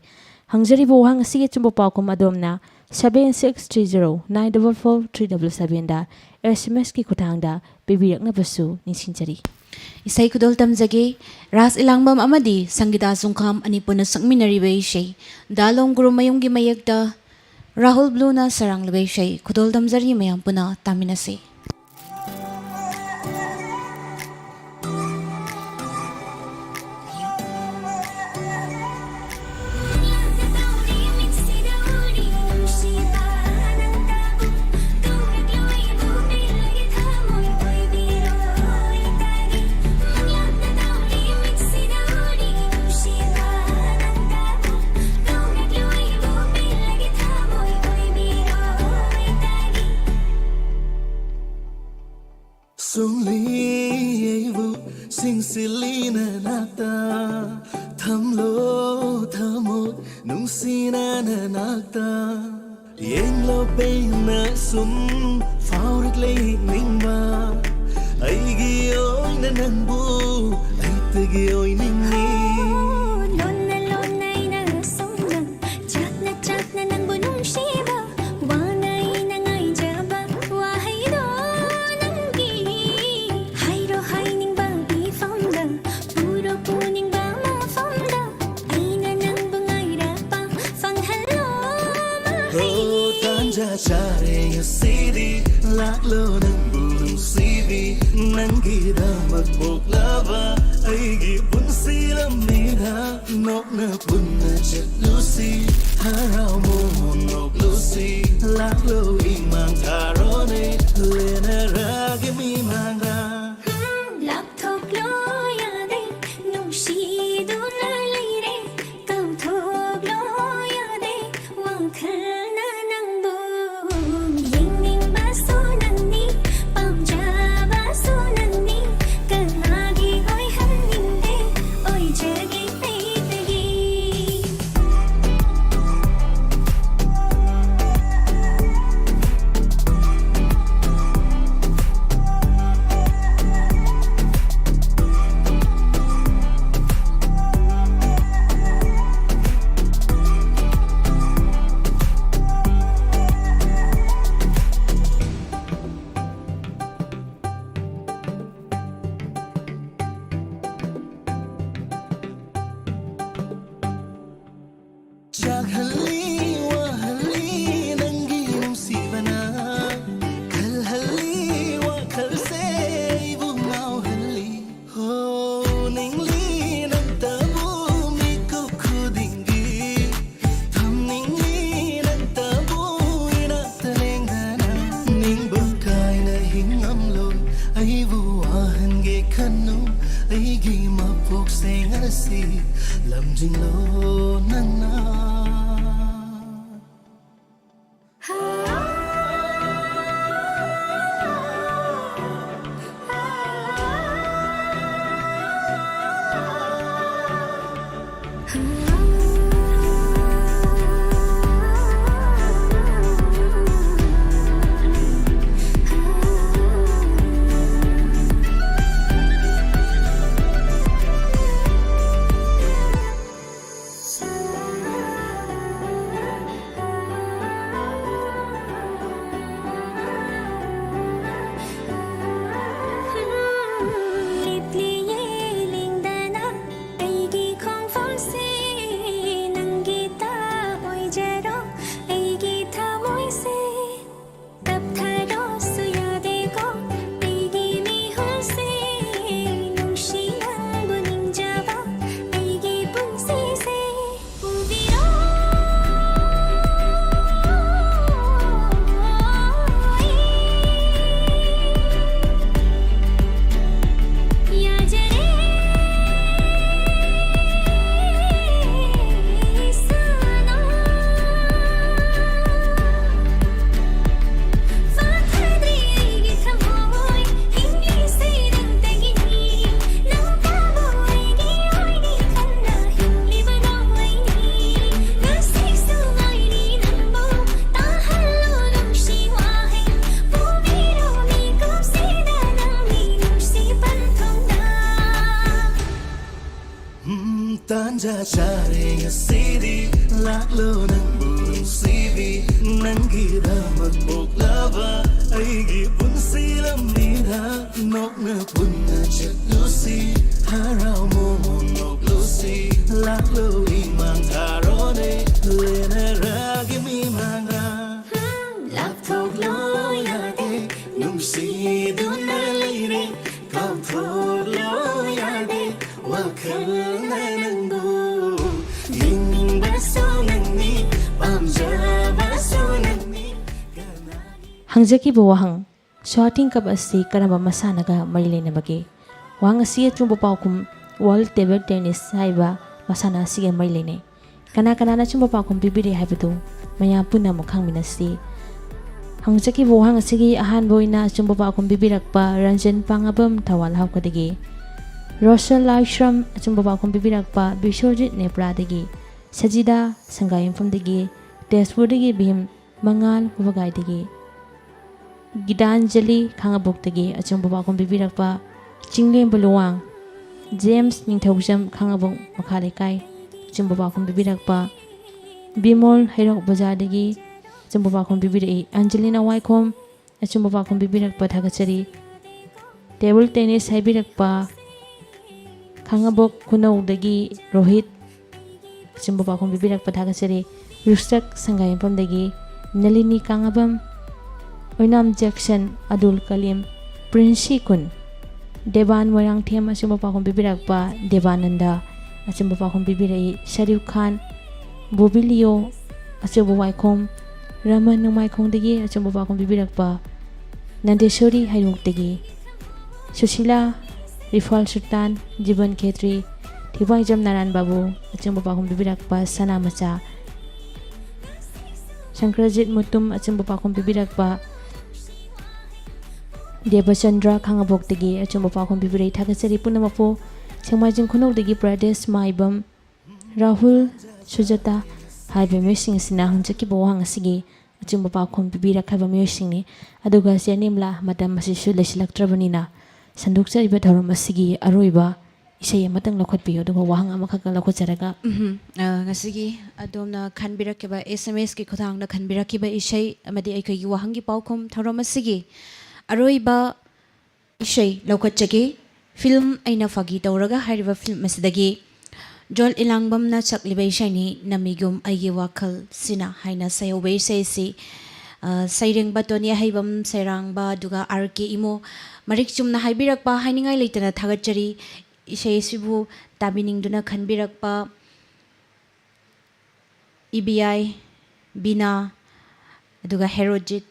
ꯍꯪꯖꯔꯤꯕ ꯋꯥꯍꯪ ꯑꯁꯤꯒꯤ ꯑꯆꯨꯝꯕ ꯄꯥꯎꯈꯨꯝ ꯑꯗꯣꯝꯅ seven six three zero nine double four three double seven ꯗ S M S ꯀꯤ ꯈꯨꯠꯊꯥꯡꯗ ꯄꯤꯕꯤꯔꯛꯅꯕꯁꯨ ꯅꯤꯡꯁꯤꯡꯖꯔꯤ꯫ ꯏꯁꯩ ꯈꯨꯗꯣꯜ ꯇꯝꯖꯒꯦ꯫ ꯔꯥꯖ ꯏꯂꯥꯡꯕꯝ ꯑꯃꯗꯤ ꯁꯪꯒꯤꯇꯥ ꯆꯨꯡꯈꯥꯝ ꯑꯅꯤ ꯄꯨꯟꯅ ꯁꯛꯃꯤꯟꯅꯔꯤꯕ ꯏꯁꯩ ꯗꯥꯂꯣꯡ ꯒꯨꯔꯨꯃꯌꯨꯝꯒꯤ ꯃꯌꯦꯛꯇ ꯔꯥꯍꯨꯜ ꯕ꯭ꯂꯨꯅ ꯁꯩꯔꯥꯡꯂꯕ ꯏꯁꯩ ꯈꯨꯗꯣꯜ ꯇꯝꯖꯔꯤ, ꯃꯌꯥꯝ ꯄꯨꯟꯅ ꯇꯥꯃꯤꯟꯅꯁꯤ꯫ ꯁꯨꯡꯂꯤ ꯑꯩꯕꯨ ꯁꯤꯡꯁꯤꯜꯂꯤ ꯅꯅꯥꯛꯇ, ꯊꯝꯂꯣ ꯊꯝꯃꯣ ꯅꯨꯡꯁꯤꯅ ꯅꯅꯥꯛꯇ꯫ ꯌꯦꯡꯂꯣ ꯄꯦꯟꯅ ꯁꯨꯝ ꯐꯥꯎꯔꯛꯂꯦ ꯌꯦꯡꯅꯤꯡꯕ, ꯑꯩꯒꯤ ꯑꯣꯏꯅ ꯅꯪꯕꯨ ꯑꯩꯇꯒꯤ ꯑꯣꯏꯅꯤꯡꯉꯤ꯫ ꯂꯣꯟꯅ ꯂꯣꯟꯅ ꯑꯩꯅ ꯁꯨꯝꯅ, ꯆꯥꯛꯅ ꯆꯥꯛꯅ ꯅꯪꯕꯨ ꯅꯨꯡꯁꯤꯕ, ꯋꯥꯅ ꯑꯩꯅ ꯉꯥꯏꯖꯕ ꯋꯥꯍꯩꯗꯣ ꯅꯪꯒꯤ꯫ ꯍꯥꯏꯔꯣ ꯍꯥꯏꯅꯤꯡꯕ ꯃꯤꯐꯝꯗ, ꯄꯨꯔꯣ ꯄꯨꯅꯤꯡꯕ ꯃꯐꯝꯗ, ꯑꯩꯅ ꯅꯪꯕꯨ ꯉꯥꯏꯔꯛꯄ ꯐꯪꯍꯜꯂꯣ ꯃꯍꯩ꯫ ꯇꯥꯟꯖꯥ ꯆꯥꯔꯦ ꯉꯁꯤꯗꯤ, ꯂꯥꯛꯂꯣ ꯅꯪꯕꯨ ꯅꯨꯡꯁꯤꯕꯤ, ꯅꯪꯒꯤꯗꯃꯛ ꯄꯣꯛꯂꯕ ꯑꯩꯒꯤ ꯄꯨꯟꯁꯤ ꯂꯝꯕꯤꯗ꯫ ꯅꯣꯛꯅ ꯄꯨꯟꯅ ꯆꯠꯂꯨꯁꯤ, ꯍꯔꯥꯎ ꯃꯣꯃꯣꯟ ꯅꯣꯛꯂꯨꯁꯤ, ꯂꯥꯛꯂꯣ ꯏꯃꯥꯡ ꯊꯥꯔꯣꯅꯦ, ꯂꯦꯟꯅꯔꯒꯦ ꯃꯤꯃꯥꯡꯗ꯫ ꯂꯥꯞꯊꯣꯛꯂꯣ ꯌꯥꯗꯦ, ꯅꯨꯡꯁꯤꯗꯨꯅ ꯂꯩꯔꯦ, ꯀꯥꯎꯊꯣꯛꯂꯣ ꯌꯥꯗꯦ, ꯋꯥꯈꯜꯅ ꯅꯪꯕꯨ꯫ ꯌꯦꯡꯅꯤꯡꯕꯁꯨ ꯅꯪꯅꯤ, ꯄꯥꯝꯖꯕꯁꯨ ꯅꯪꯅꯤ, ꯀꯅꯥꯒꯤ ꯑꯣꯏꯍꯟꯅꯤꯡꯗꯦ, ꯑꯣꯏꯖꯒꯦ ꯑꯩꯇꯒꯤ꯫ ꯃꯄꯣꯛꯁꯦ ꯉꯁꯤ ꯂꯝꯖꯤꯡꯂꯣ ꯅꯪꯅ꯫ ꯂꯤꯠꯂꯤꯌꯦ ꯂꯦꯡꯗꯅ ꯑꯩꯒꯤ ꯈꯣꯡꯐꯝꯁꯦ, ꯅꯪꯒꯤꯇ ꯑꯣꯏꯖꯔꯣ ꯑꯩꯒꯤ ꯊꯃꯣꯏꯁꯦ꯫ ꯇꯞꯊꯔꯣꯁꯨ ꯌꯥꯗꯦꯀꯣ ꯑꯩꯒꯤ ꯃꯤꯍꯨꯜꯁꯦ, ꯅꯨꯡꯁꯤ ꯅꯪꯕꯨ ꯅꯤꯡꯖꯕ ꯑꯩꯒꯤ ꯄꯨꯟꯁꯤꯁꯦ꯫ ꯄꯨꯕꯤꯔꯣ ꯌꯥꯖꯔꯦ ꯏꯁꯥꯅ꯫ ꯐꯥꯊꯗ꯭ꯔꯤ ꯑꯩꯒꯤ ꯊꯃꯣꯏ, ꯍꯤꯡꯂꯤꯁꯦ ꯅꯪꯇꯒꯤꯅꯤ꯫ ꯅꯪ ꯄꯥꯝꯕ ꯑꯩꯒꯤ ꯑꯣꯏꯅꯤ ꯈꯟꯅ ꯍꯤꯡꯂꯤꯕ ꯅꯣꯡꯃꯩꯅꯤ꯫ ꯉꯁꯤꯁꯨ ꯉꯥꯏꯔꯤ ꯅꯪꯕꯨ, ꯇꯥꯍꯜꯂꯣ ꯅꯨꯡꯁꯤ ꯋꯥꯍꯩ꯫ ꯄꯨꯕꯤꯔꯣ ꯃꯤꯀꯨꯞꯁꯤꯗ ꯅꯪꯒꯤ ꯅꯨꯡꯁꯤ ꯄꯟꯊꯨꯡꯗ꯫ ꯎꯝ, ꯇꯥꯟꯖꯥ ꯆꯥꯔꯦ ꯉꯁꯤꯗꯤ, ꯂꯥꯛꯂꯣ ꯅꯪꯕꯨ ꯅꯨꯡꯁꯤꯕꯤ, ꯅꯪꯒꯤꯗꯃꯛ ꯄꯣꯛꯂꯕ ꯑꯩꯒꯤ ꯄꯨꯟꯁꯤ ꯂꯝꯕꯤꯗ ꯅꯣꯛꯅ ꯄꯨꯟꯅ ꯆꯠꯂꯨꯁꯤ, ꯍꯔꯥꯎ ꯃꯣꯃꯣꯟ ꯅꯣꯛꯂꯨꯁꯤ, ꯂꯥꯛꯂꯣ ꯏꯃꯥꯡ ꯊꯥꯔꯣꯅꯦ, ꯂꯦꯅꯔꯒꯤ ꯃꯤꯃꯥꯡꯗ꯫ ꯂꯥꯞꯊꯣꯛꯂꯣ ꯌꯥꯗꯦ, ꯅꯨꯡꯁꯤꯗꯨꯅ ꯂꯩꯔꯦ, ꯀꯥꯎꯊꯣꯛꯂꯣ ꯌꯥꯗꯦ, ꯋꯥꯈꯜꯅ ꯅꯪꯕꯨ꯫ ꯌꯦꯡꯅꯤꯡꯕꯁꯨ ꯅꯪꯅꯤ, ꯄꯥꯝꯖꯕꯁꯨ ꯅꯪꯅꯤ꯫ ꯍꯪꯖꯈꯤꯕ ꯋꯥꯍꯪ, ꯁ꯭ꯋꯥꯇꯤꯡ ꯀꯞ ꯑꯁꯤ ꯀꯔꯝꯕ ꯃꯁꯥꯟꯅꯒ ꯃꯔꯤ ꯂꯩꯅꯕꯒꯦ? ꯋꯥꯍꯪ ꯑꯁꯤ ꯑꯆꯨꯝꯕ ꯄꯥꯎꯈꯨꯝ World Table Tennis ꯍꯥꯏꯕ ꯃꯁꯥꯟꯅ ꯑꯁꯤꯒ ꯃꯔꯤ ꯂꯩꯅꯩ꯫ ꯀꯅꯥ ꯀꯅꯥꯅ ꯑꯆꯨꯝꯕ ꯄꯥꯎꯈꯨꯝ ꯄꯤꯕꯤꯔꯦ ꯍꯥꯏꯕꯗꯨ ꯃꯌꯥꯝ ꯄꯨꯟꯅ ꯑꯃꯨꯛ ꯈꯪꯃꯤꯟꯅꯁꯤ꯫ ꯍꯪꯆꯠꯈꯤꯕ ꯋꯥꯍꯪ ꯑꯁꯤꯒꯤ ꯑꯍꯥꯟꯕ ꯑꯣꯏꯅ ꯑꯆꯨꯝꯕ ꯄꯥꯎꯈꯨꯝ ꯄꯤꯕꯤꯔꯛꯄ ꯔꯟꯖꯟ ꯄꯥꯉꯥꯕꯝ ꯊꯧꯕꯥꯜ ꯍꯥꯎꯈꯗꯒꯤ, ꯔꯣꯁꯜ ꯂꯥꯏꯁ꯭ꯔꯝ ꯑꯆꯨꯝꯕ ꯄꯥꯎꯈꯨꯝ ꯄꯤꯕꯤꯔꯛꯄ ꯕꯤꯁ꯭ꯋꯖꯤꯠ ꯅꯦꯄ꯭ꯔꯥꯗꯒꯤ, ꯁꯖꯤꯗꯥ ꯁꯪꯒꯥꯏꯌꯨꯝꯐꯝꯗꯒꯤ, ꯇꯦꯖꯄꯨꯔꯗꯒꯤ ꯚꯤꯝ ꯃꯉꯥꯜ ꯋꯥꯒꯥꯏꯗꯒꯤ, ꯒꯤꯇꯥꯟꯖꯂꯤ ꯈꯥꯉꯕꯣꯛꯇꯒꯤ ꯑꯆꯨꯝꯕ ꯄꯥꯎꯈꯨꯝ ꯄꯤꯕꯤꯔꯛꯄ ꯆꯤꯡꯂꯦꯝꯕ ꯂꯨꯋꯥꯡ, ꯖꯦꯝꯁ ꯅꯤꯡꯊꯧꯖꯝ ꯈꯥꯉꯕꯣꯛ ꯃꯈꯥ ꯂꯩꯀꯥꯏ ꯑꯆꯨꯝꯕ ꯄꯥꯎꯈꯨꯝ ꯄꯤꯕꯤꯔꯛꯄ, ꯕꯤꯃꯣꯜ ꯍꯩꯔꯣꯛ ꯕꯖꯥꯔꯗꯒꯤ ꯑꯆꯨꯝꯕ ꯄꯥꯎꯈꯨꯝ ꯄꯤꯕꯤꯔꯛꯏ, ꯑꯟꯖꯂꯤꯅꯥ ꯋꯥꯏꯈꯣꯝ ꯑꯆꯨꯝꯕ ꯄꯥꯎꯈꯨꯝ ꯄꯤꯕꯤꯔꯛꯄ ꯊꯥꯒꯠꯆꯔꯤ꯫ Table tennis ꯍꯥꯏꯕꯤꯔꯛꯄ ꯈꯥꯉꯕꯣꯛ ꯈꯨꯅꯧꯗꯒꯤ ꯔꯣꯍꯤꯠ ꯑꯆꯨꯝꯕ ꯄꯥꯎꯈꯨꯝ ꯄꯤꯕꯤꯔꯛꯄ ꯊꯥꯒꯠꯆꯔꯤ꯫ ꯔꯨꯁꯇꯛ ꯁꯪꯒꯥꯏꯌꯨꯝꯐꯝꯗꯒꯤ ꯅꯂꯤꯅꯤ ꯀꯥꯉꯕꯝ, ꯑꯣꯏꯅꯥꯝ ꯖꯦꯛꯁꯟ, ꯑꯗꯨꯜ ꯀꯂꯤꯝ, ꯄ꯭ꯔꯤꯟꯁꯤ ꯀꯨꯟ, ꯗꯦꯕꯥꯟ ꯃꯣꯏꯔꯥꯡꯊꯦꯝ ꯑꯆꯨꯝꯕ ꯄꯥꯎꯈꯨꯝ ꯄꯤꯕꯤꯔꯛꯄ ꯗꯦꯕꯥꯅꯟꯗ ꯑꯆꯨꯝꯕ ꯄꯥꯎꯈꯨꯝ ꯄꯤꯕꯤꯔꯛꯏ꯫ ꯁꯔꯤꯐ ꯈꯥꯟ, ꯕꯣꯕꯤꯂꯤꯌꯣ ꯑꯆꯨꯝꯕ ꯋꯥꯏꯈꯣꯝ, ꯔꯃꯟ ꯅꯣꯡꯃꯥꯏꯈꯣꯡꯗꯒꯤ ꯑꯆꯨꯝꯕ ꯄꯥꯎꯈꯨꯝ ꯄꯤꯕꯤꯔꯛꯄ ꯅꯟꯗꯦꯁꯣꯔꯤ ꯍꯩꯔꯣꯛꯇꯒꯤ, ꯁꯨꯁꯤꯂꯥ, ꯔꯤꯐꯥꯜ ꯁꯨꯜꯇꯥꯟ, ꯖꯤꯕꯟ ꯈꯦꯇ꯭ꯔꯤ, ꯊꯤꯕꯥꯏꯖꯝ ꯅꯥꯔꯥꯟ ꯕꯥꯕꯨ ꯑꯆꯨꯝꯕ ꯄꯥꯎꯈꯨꯝ ꯄꯤꯕꯤꯔꯛꯄ ꯁꯅꯥꯃꯆꯥ, ꯁꯪꯀ꯭ꯔꯖꯤꯠ ꯃꯨꯇꯨꯝ ꯑꯆꯨꯝꯕ ꯄꯥꯎꯈꯨꯝ ꯄꯤꯕꯤꯔꯛꯄ ꯗꯦꯕꯆꯟꯗ꯭ꯔ ꯈꯥꯉꯕꯣꯛꯇꯒꯤ ꯑꯆꯨꯝꯕ ꯄꯥꯎꯈꯨꯝ ꯄꯤꯕꯤꯔꯛꯏ꯫ ꯊꯥꯒꯠꯆꯔꯤ ꯄꯨꯝꯅꯃꯛꯄꯨ꯫ ꯁꯦꯡꯃꯥꯏꯖꯤꯡ ꯈꯨꯅꯧꯗꯒꯤ ꯄ꯭ꯔꯗꯦꯁ ꯃꯥꯏꯕꯝ, ꯔꯥꯍꯨꯜ, ꯁꯨꯖꯥꯇꯥ ꯍꯥꯏꯔꯤꯕ ꯃꯤꯑꯣꯏꯁꯤꯡ ꯑꯁꯤꯅ ꯍꯪꯆꯠꯈꯤꯕ ꯋꯥꯍꯪ ꯑꯁꯤꯒꯤ ꯑꯆꯨꯝꯕ ꯄꯥꯎꯈꯨꯝ ꯄꯤꯕꯤꯔꯛꯈ꯭ꯔꯕ ꯃꯤꯑꯣꯏꯁꯤꯡꯅꯤ꯫ ꯑꯗꯨꯒ ꯆꯦ ꯅꯤꯝꯂꯥ, ꯃꯇꯝ ꯑꯁꯤꯁꯨ ꯂꯩꯁꯤꯜꯂꯛꯇ꯭ꯔꯕꯅꯤꯅ ꯁꯟꯗꯣꯛꯆꯔꯤꯕ ꯊꯧꯔꯝ ꯑꯁꯤꯒꯤ ꯑꯔꯣꯏꯕ ꯏꯁꯩ ꯑꯃꯇꯪ ꯂꯧꯈꯠꯄꯤꯌꯨ, ꯑꯗꯨꯒ ꯋꯥꯍꯪ ꯑꯃꯈꯛꯀ ꯂꯧꯈꯠꯆꯔꯒ꯫ ꯎꯝꯍꯨꯝ꯫ ꯑ, ꯉꯁꯤꯒꯤ ꯑꯗꯣꯝꯅ ꯈꯟꯕꯤꯔꯛꯈꯤꯕ, ꯑꯦꯁ ꯑꯦꯝ ꯑꯦꯁꯀꯤ ꯈꯨꯠꯊꯥꯡꯗ ꯈꯟꯕꯤꯔꯛꯈꯤꯕ ꯏꯁꯩ ꯑꯃꯗꯤ ꯑꯩꯈꯣꯏꯒꯤ ꯋꯥꯍꯪꯒꯤ ꯄꯥꯎꯈꯨꯝ ꯊꯧꯔꯝ ꯑꯁꯤꯒꯤ ꯑꯔꯣꯏꯕ ꯏꯁꯩ ꯂꯧꯈꯠꯆꯒꯦ꯫ ꯐꯤꯂꯝ ꯑꯩꯅ ꯐꯥꯒꯤ ꯇꯧꯔꯒ ꯍꯥꯏꯔꯤꯕ ꯐꯤꯂꯝ ꯑꯁꯤꯗꯒꯤ ꯖꯣꯟ ꯏꯂꯥꯡꯕꯝꯅ ꯁꯛꯂꯤꯕ ꯏꯁꯩꯅꯤ, ꯅꯃꯤꯒꯨꯝ ꯑꯩꯒꯤ ꯋꯥꯈꯜꯁꯤꯅ ꯍꯥꯏꯅ ꯁꯩꯍꯧꯕ ꯏꯁꯩ ꯑꯁꯤ, ꯑ, ꯁꯩꯔꯦꯡꯕ ꯇꯣꯅꯤ ꯑꯍꯩꯕꯝ ꯁꯩꯔꯥꯡꯕ, ꯑꯗꯨꯒ ꯑꯥꯔ ꯀꯦ ꯏꯃꯣ ꯃꯔꯤꯛ ꯆꯨꯝꯅ ꯍꯥꯏꯕꯤꯔꯛꯄ ꯍꯥꯏꯅꯤꯡꯉꯥꯏ ꯂꯩꯇꯅ ꯊꯥꯒꯠꯆꯔꯤ꯫ ꯏꯁꯩ ꯑꯁꯤꯕꯨ ꯇꯥꯕꯤꯅꯤꯡꯗꯨꯅ ꯈꯟꯕꯤꯔꯛꯄ ꯏꯕꯤꯌꯥꯏ, ꯕꯤꯅꯥ, ꯑꯗꯨꯒ ꯍꯦꯔꯣꯖꯤꯠ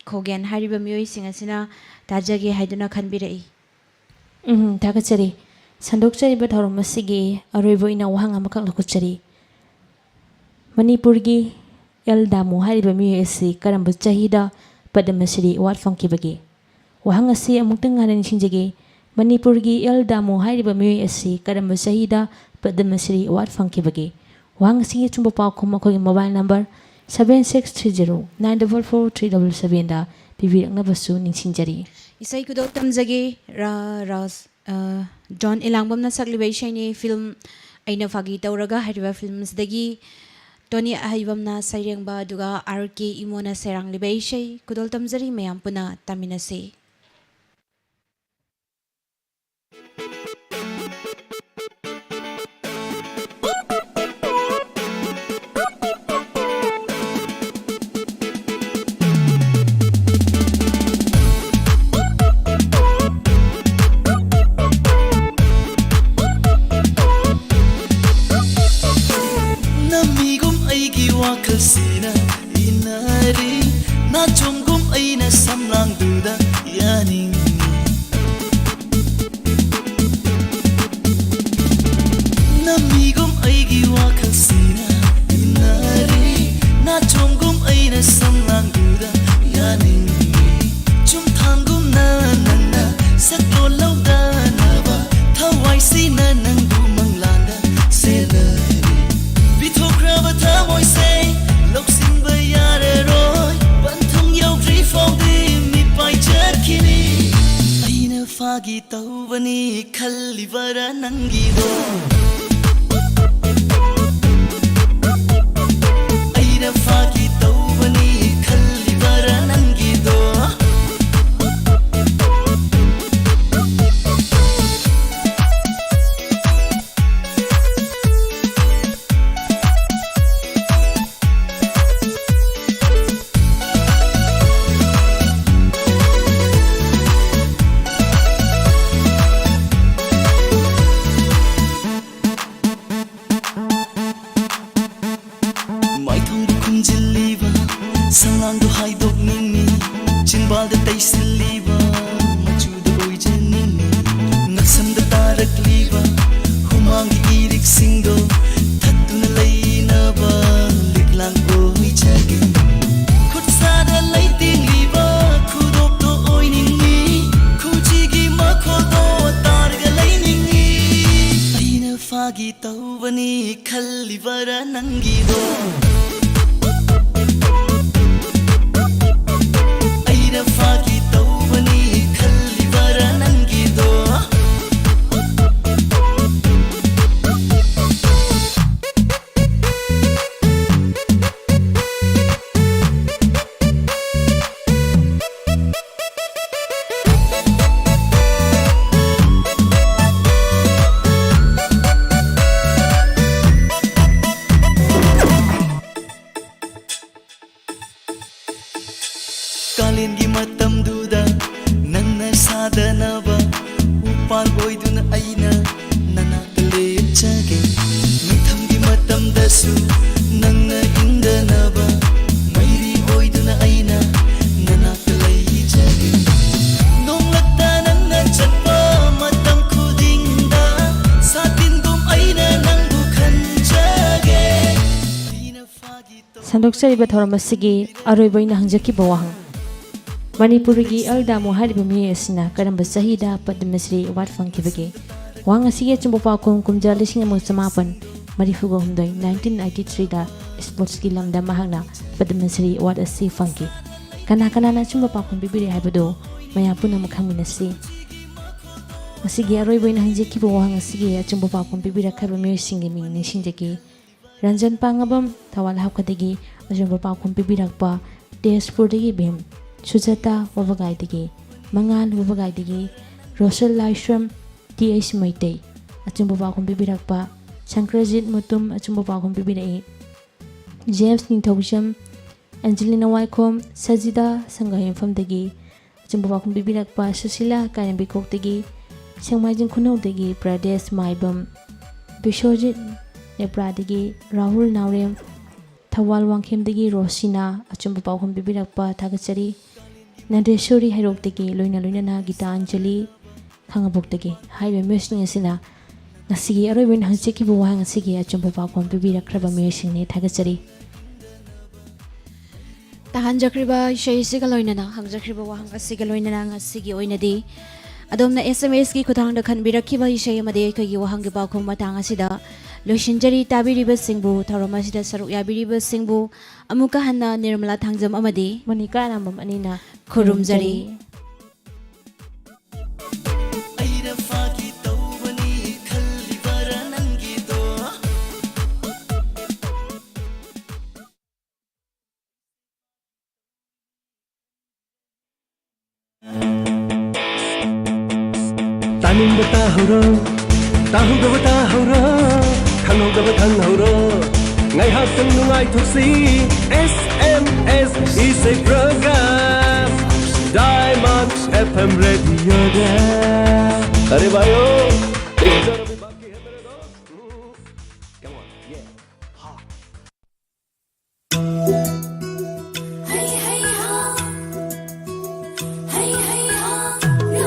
ꯈꯣꯒꯦꯟ ꯍꯥꯏꯔꯤꯕ ꯃꯤꯑꯣꯏꯁꯤꯡ ꯑꯁꯤꯅ ꯇꯥꯖꯒꯦ ꯍꯥꯏꯗꯨꯅ ꯈꯟꯕꯤꯔꯛꯏ꯫ ꯎꯝ, ꯊꯥꯒꯠꯆꯔꯤ꯫ ꯁꯟꯗꯣꯛꯆꯔꯤꯕ ꯊꯧꯔꯝ ꯑꯁꯤꯒꯤ ꯑꯔꯣꯏꯕ ꯑꯣꯏꯅ ꯋꯥꯍꯪ ꯑꯃꯈꯛ ꯂꯧꯈꯠꯆꯔꯤ꯫ ꯃꯅꯤꯄꯨꯔꯒꯤ ꯑꯦꯜ ꯗꯥꯃꯨ ꯍꯥꯏꯔꯤꯕ ꯃꯤꯑꯣꯏ ꯑꯁꯤ ꯀꯔꯝꯕ ꯆꯍꯤꯗ ꯄꯗꯃ ꯁ꯭ꯔꯤ ꯑꯦꯋꯥꯔꯗ ꯐꯪꯈꯤꯕꯒꯦ? ꯋꯥꯍꯪ ꯑꯁꯤ ꯑꯃꯨꯛꯇꯪ ꯍꯟꯅ ꯅꯤꯡꯁꯤꯡꯖꯒꯦ꯫ ꯃꯅꯤꯄꯨꯔꯒꯤ ꯑꯦꯜ ꯗꯥꯃꯨ ꯍꯥꯏꯔꯤꯕ ꯃꯤꯑꯣꯏ ꯑꯁꯤ ꯀꯔꯝꯕ ꯆꯍꯤꯗ ꯄꯗꯃ ꯁ꯭ꯔꯤ ꯑꯦꯋꯥꯔꯗ ꯐꯪꯈꯤꯕꯒꯦ? ꯋꯥꯍꯪ ꯑꯁꯤꯒꯤ ꯑꯆꯨꯝꯕ ꯄꯥꯎꯈꯨꯝ ꯑꯩꯈꯣꯏꯒꯤ mobile number seven six three zero nine double four three double sevenꯗ ꯄꯤꯕꯤꯔꯛꯅꯕꯁꯨ ꯅꯤꯡꯁꯤꯡꯖꯔꯤ꯫ ꯏꯁꯩ ꯈꯨꯗꯣꯜ ꯇꯝꯖꯒꯦ, ꯔꯥ ꯔꯥꯁ ꯑ, ꯖꯣꯟ ꯏꯂꯥꯡꯕꯝꯅ ꯁꯛꯂꯤꯕ ꯏꯁꯩꯅꯤ꯫ ꯐꯤꯂꯝ ꯑꯩꯅ ꯐꯥꯒꯤ ꯇꯧꯔꯒ ꯍꯥꯏꯔꯤꯕ ꯐꯤꯂꯝꯁꯤꯗꯒꯤ ꯇꯣꯅꯤ ꯑꯍꯩꯕꯝꯅ ꯁꯩꯔꯦꯡꯕ, ꯑꯗꯨꯒ ꯑꯥꯔ ꯀꯦ ꯏꯃꯣꯅ ꯁꯩꯔꯥꯡꯂꯤꯕ ꯏꯁꯩ꯫ ꯈꯨꯗꯣꯜ ꯇꯝꯖꯔꯤ, ꯃꯌꯥꯝ ꯄꯨꯟꯅ ꯇꯥꯃꯤꯟꯅꯁꯤ꯫ ꯅꯃꯤꯒꯨꯝ ꯑꯩꯒꯤ ꯋꯥꯈꯜꯁꯤꯅ ꯏꯟꯅꯔꯤ, ꯅꯥꯆꯣꯝꯒꯨꯝ ꯑꯩꯅ ꯁꯝꯂꯥꯡꯗꯨꯗ ꯌꯥꯅꯤꯡꯏ꯫ ꯅꯃꯤꯒꯨꯝ ꯑꯩꯒꯤ ꯋꯥꯈꯜꯁꯤꯅ ꯏꯟꯅꯔꯤ, ꯅꯥꯆꯣꯝꯒꯨꯝ ꯑꯩꯅ ꯁꯝꯂꯥꯡꯗꯨꯗ ꯌꯥꯅꯤꯡꯏ꯫ ꯆꯨꯝꯊꯥꯡꯒꯨꯝꯅ ꯅꯪꯅ ꯁꯛꯂꯣꯟ ꯂꯧꯗꯅꯕ, ꯊꯋꯥꯏꯁꯤꯅ ꯅꯪꯕꯨ ꯃꯪꯂꯥꯟꯗ ꯁꯦꯟꯅꯔꯤ꯫ ꯄꯤꯊꯣꯛꯈ꯭ꯔꯕ ꯊꯃꯣꯏꯁꯦ ꯂꯧꯁꯤꯟꯕ ꯌꯥꯔꯔꯣꯏ, ꯄꯟꯊꯨꯡ ꯌꯧꯗ꯭ꯔꯤ ꯐꯥꯎꯗꯤ ꯃꯤꯠ ꯄꯥꯏ ꯆꯠꯈꯤꯅꯤ꯫ ꯑꯩꯅ ꯐꯥꯒꯤ ꯇꯧꯕꯅꯤ ꯈꯜꯂꯤꯕꯔꯥ ꯅꯪꯒꯤꯗꯣ? ꯑꯩꯅ ꯐꯥꯒꯤ ꯇꯧꯕꯅꯤ ꯈꯜꯂꯤꯕꯔꯥ ꯅꯪꯒꯤꯗꯣ? ꯐꯥꯒꯤ ꯇꯧꯕꯅꯤ ꯈꯜꯂꯤꯕꯔꯥ ꯅꯪꯒꯤꯗꯣ? ꯑꯩꯅ ꯐꯥꯒꯤ ꯇꯧꯕꯅꯤ ꯈꯜꯂꯤꯕꯔꯥ ꯅꯪꯒꯤꯗꯣ? ꯀꯥꯂꯦꯟꯒꯤ ꯃꯇꯝꯗꯨꯗ ꯅꯪꯅ ꯁꯥꯗꯅꯕ ꯎꯄꯥꯜ ꯑꯣꯏꯗꯨꯅ ꯑꯩꯅ ꯅꯅꯥꯛꯇ ꯂꯦꯞꯆꯒꯦ꯫ ꯅꯤꯡꯊꯝꯒꯤ ꯃꯇꯝꯗꯁꯨ ꯅꯪꯅ ꯏꯪꯗꯅꯕ ꯃꯩꯔꯤ ꯑꯣꯏꯗꯨꯅ ꯑꯩꯅ ꯅꯅꯥꯛꯇ ꯂꯩꯖꯒꯦ꯫ ꯅꯣꯡꯂꯛꯇ ꯅꯪꯅ ꯆꯠꯄ ꯃꯇꯝ ꯈꯨꯗꯤꯡꯗ ꯁꯥꯇꯤꯟꯒꯨꯝ ꯑꯩꯅ ꯅꯪꯕꯨ ꯈꯟꯖꯒꯦ꯫ ꯑꯩꯅ ꯐꯥꯒꯤ ꯇꯧ- ꯁꯟꯗꯣꯛꯆꯔꯤꯕ ꯊꯧꯔꯝ ꯑꯁꯤꯒꯤ ꯑꯔꯣꯏꯕ ꯑꯣꯏꯅ ꯍꯪꯖꯈꯤꯕ ꯋꯥꯍꯪ, ꯃꯅꯤꯄꯨꯔꯒꯤ ꯑꯦꯜ ꯗꯥꯃꯣ ꯍꯥꯏꯔꯤꯕ ꯃꯤꯑꯣꯏ ꯑꯁꯤꯅ ꯀꯔꯝꯕ ꯆꯍꯤꯗ ꯄꯗꯃ ꯁ꯭ꯔꯤ ꯑꯦꯋꯥꯔꯗ ꯐꯪꯈꯤꯕꯒꯦ? ꯋꯥꯍꯪ ꯑꯁꯤꯒꯤ ꯑꯆꯨꯝꯕ ꯄꯥꯎꯈꯨꯝ ꯀꯨꯝꯖꯥ ꯂꯤꯁꯤꯡ ꯑꯃꯒ ꯆꯃꯥꯄꯟ ꯃꯔꯤꯐꯨꯒ ꯍꯨꯝꯗꯣꯏ, ꯅꯥꯏꯟꯇꯤꯟ ꯑꯥꯏꯇꯤ ꯊ꯭ꯔꯤꯗ ꯁ꯭ꯄꯣꯔꯠꯁꯀꯤ ꯂꯝꯗ ꯃꯍꯥꯛꯅ ꯄꯗꯃ ꯁ꯭ꯔꯤ ꯑꯦꯋꯥꯔꯗ ꯑꯁꯤ ꯐꯪꯈꯤ꯫ ꯀꯅꯥ ꯀꯅꯥꯅ ꯑꯆꯨꯝꯕ ꯄꯥꯎꯈꯨꯝ ꯄꯤꯕꯤꯔꯦ ꯍꯥꯏꯕꯗꯨ ꯃꯌꯥꯝ ꯄꯨꯝꯅꯃꯛ ꯈꯪꯃꯤꯟꯅꯁꯤ꯫ ꯉꯁꯤꯒꯤ ꯑꯔꯣꯏꯕ ꯑꯣꯏꯅ ꯍꯪꯖꯈꯤꯕ ꯋꯥꯍꯪ ꯑꯁꯤꯒꯤ ꯑꯆꯨꯝꯕ ꯄꯥꯎꯈꯨꯝ ꯄꯤꯕꯤꯔꯛꯈ꯭ꯔꯕ ꯃꯤꯑꯣꯏꯁꯤꯡꯒꯤ ꯃꯤꯡ ꯅꯤꯡꯁꯤꯡꯖꯒꯦ꯫ ꯔꯟꯖꯟ ꯄꯥꯡꯉꯕꯝ, ꯊꯧꯕꯥꯜ ꯍꯥꯞꯀꯗꯒꯤ ꯑꯆꯨꯝꯕ ꯄꯥꯎꯈꯨꯝ ꯄꯤꯕꯤꯔꯛꯄ ꯇꯦꯖꯄꯨꯔꯗꯒꯤ ꯚꯤꯝ, ꯁꯨꯖꯥꯇꯥ ꯋꯥꯕꯒꯥꯏꯗꯒꯤ ꯃꯉꯥꯜ, ꯋꯥꯕꯒꯥꯏꯗꯒꯤ ꯔꯣꯁꯦꯜ ꯂꯥꯏꯁ꯭ꯔꯝ, ꯇꯤ ꯑꯩꯆ ꯃꯩꯇꯩ꯫ ꯑꯆꯨꯝꯕ ꯄꯥꯎꯈꯨꯝ ꯄꯤꯕꯤꯔꯛꯄ ꯁꯪꯀ꯭ꯔꯖꯤꯠ ꯃꯨꯇꯨꯝ, ꯑꯆꯨꯝꯕ ꯄꯥꯎꯈꯨꯝ ꯄꯤꯕꯤꯔꯛꯏ꯫ ꯖꯦꯝꯁ ꯅꯤꯡꯊꯧꯖꯝ, ꯑꯦꯟꯖꯦꯂꯤꯅꯥ ꯋꯥꯏꯈꯣꯝ, ꯁꯖꯤꯗꯥ ꯁꯪꯒꯥꯌꯨꯝꯐꯝꯗꯒꯤ꯫ ꯑꯆꯨꯝꯕ ꯄꯥꯎꯈꯨꯝ ꯄꯤꯕꯤꯔꯛꯄ ꯁꯨꯁꯤꯂꯥ ꯀꯥꯏꯔꯦꯝꯕꯤꯈꯣꯛꯇꯒꯤ, ꯁꯦꯡꯃꯥꯏꯖꯤꯡ ꯈꯨꯅꯧꯗꯒꯤ ꯄ꯭ꯔꯗꯦꯁ ꯃꯥꯏꯕꯝ, ꯕꯤꯁ꯭ꯋꯖꯤꯠ ꯅꯦꯄ꯭ꯔꯥꯗꯒꯤ ꯔꯥꯍꯨꯜ ꯅꯥꯎꯔꯦꯝ, ꯊꯧꯕꯥꯜ ꯋꯥꯡꯈꯦꯝꯗꯒꯤ ꯔꯣꯁꯤꯅꯥ꯫ ꯑꯆꯨꯝꯕ ꯄꯥꯎꯈꯨꯝ ꯄꯤꯕꯤꯔꯛꯄ ꯊꯥꯒꯠꯆꯔꯤ꯫ ꯅꯟꯗꯦꯁꯣꯔꯤ ꯍꯩꯔꯣꯛꯇꯒꯤ ꯂꯣꯏꯅ ꯂꯣꯏꯅꯅ ꯒꯤꯇꯥꯟꯖꯂꯤ ꯈꯥꯉꯕꯣꯛꯇꯒꯤ꯫ ꯍꯥꯏꯔꯤꯕ ꯃꯤꯑꯣꯏꯁꯤꯡ ꯑꯁꯤꯅ ꯉꯁꯤꯒꯤ ꯑꯔꯣꯏꯕ ꯑꯣꯏꯅ ꯍꯪꯖꯈꯤꯕ ꯋꯥꯍꯪ ꯑꯁꯤꯒꯤ ꯑꯆꯨꯝꯕ ꯄꯥꯎꯈꯨꯝ ꯄꯤꯕꯤꯔꯛꯈ꯭ꯔꯕ ꯃꯤꯑꯣꯏꯁꯤꯡꯅꯤ꯫ ꯊꯥꯒꯠꯆꯔꯤ꯫ ꯇꯥꯍꯟꯖꯈ꯭ꯔꯤꯕ ꯏꯁꯩ ꯑꯁꯤꯒ ꯂꯣꯏꯅꯅ, ꯍꯪꯖꯈ꯭ꯔꯤꯕ ꯋꯥꯍꯪ ꯑꯁꯤꯒ ꯂꯣꯏꯅꯅ ꯉꯁꯤꯒꯤ ꯑꯣꯏꯅꯗꯤ ꯑꯗꯣꯝꯅ ꯑꯦꯁ ꯑꯦꯝ ꯑꯦꯁꯀꯤ ꯈꯨꯠꯊꯥꯡꯗ ꯈꯟꯕꯤꯔꯛꯈꯤꯕ ꯏꯁꯩ ꯑꯃꯗꯤ ꯑꯩꯈꯣꯏꯒꯤ ꯋꯥꯍꯪꯒꯤ ꯄꯥꯎꯈꯨꯝ ꯃꯇꯥꯡ ꯑꯁꯤꯗ ꯂꯣꯏꯁꯤꯟꯖꯔꯤ꯫ ꯇꯥꯕꯤꯔꯤꯕꯁꯤꯡꯕꯨ, ꯊꯧꯔꯝ ꯑꯁꯤꯗ ꯁꯔꯨꯛ ꯌꯥꯕꯤꯔꯤꯕꯁꯤꯡꯕꯨ ꯑꯃꯨꯛꯀ ꯍꯟꯅ ꯅꯤꯔꯃꯂꯥ ꯊꯥꯡꯖꯝ ꯑꯃꯗꯤ ꯃꯣꯅꯤꯀꯥ ꯑꯦꯂꯥꯝꯕꯝ ꯑꯅꯤꯅ ꯈꯨꯔꯨꯝꯖꯔꯤ꯫ ꯈꯨꯔꯨꯝꯖꯔꯤ꯫ ꯇꯥꯅꯤꯡꯕ ꯇꯥꯍꯧꯔꯣ, ꯇꯥꯍꯧꯗꯕ ꯇꯥꯍꯧꯔꯣ, ꯈꯪꯍꯧꯗꯕ ꯈꯪꯍꯧꯔꯣ꯫ ꯉꯥꯏꯍꯥꯛꯇꯪ ꯅꯨꯡꯉꯥꯏꯊꯣꯛꯁꯤ, ꯑꯦꯁ ꯑꯦꯝ ꯑꯦꯁ ꯏꯁꯩ ꯄ꯭ꯔꯣꯒ꯭ꯔꯥꯝ, ꯗꯥꯏꯃꯟ ꯑꯦꯐ ꯑꯦꯝ ꯔꯦꯗꯤꯑꯣꯗ꯫ ꯑꯔꯦ ꯚꯥꯏ ꯑꯣ,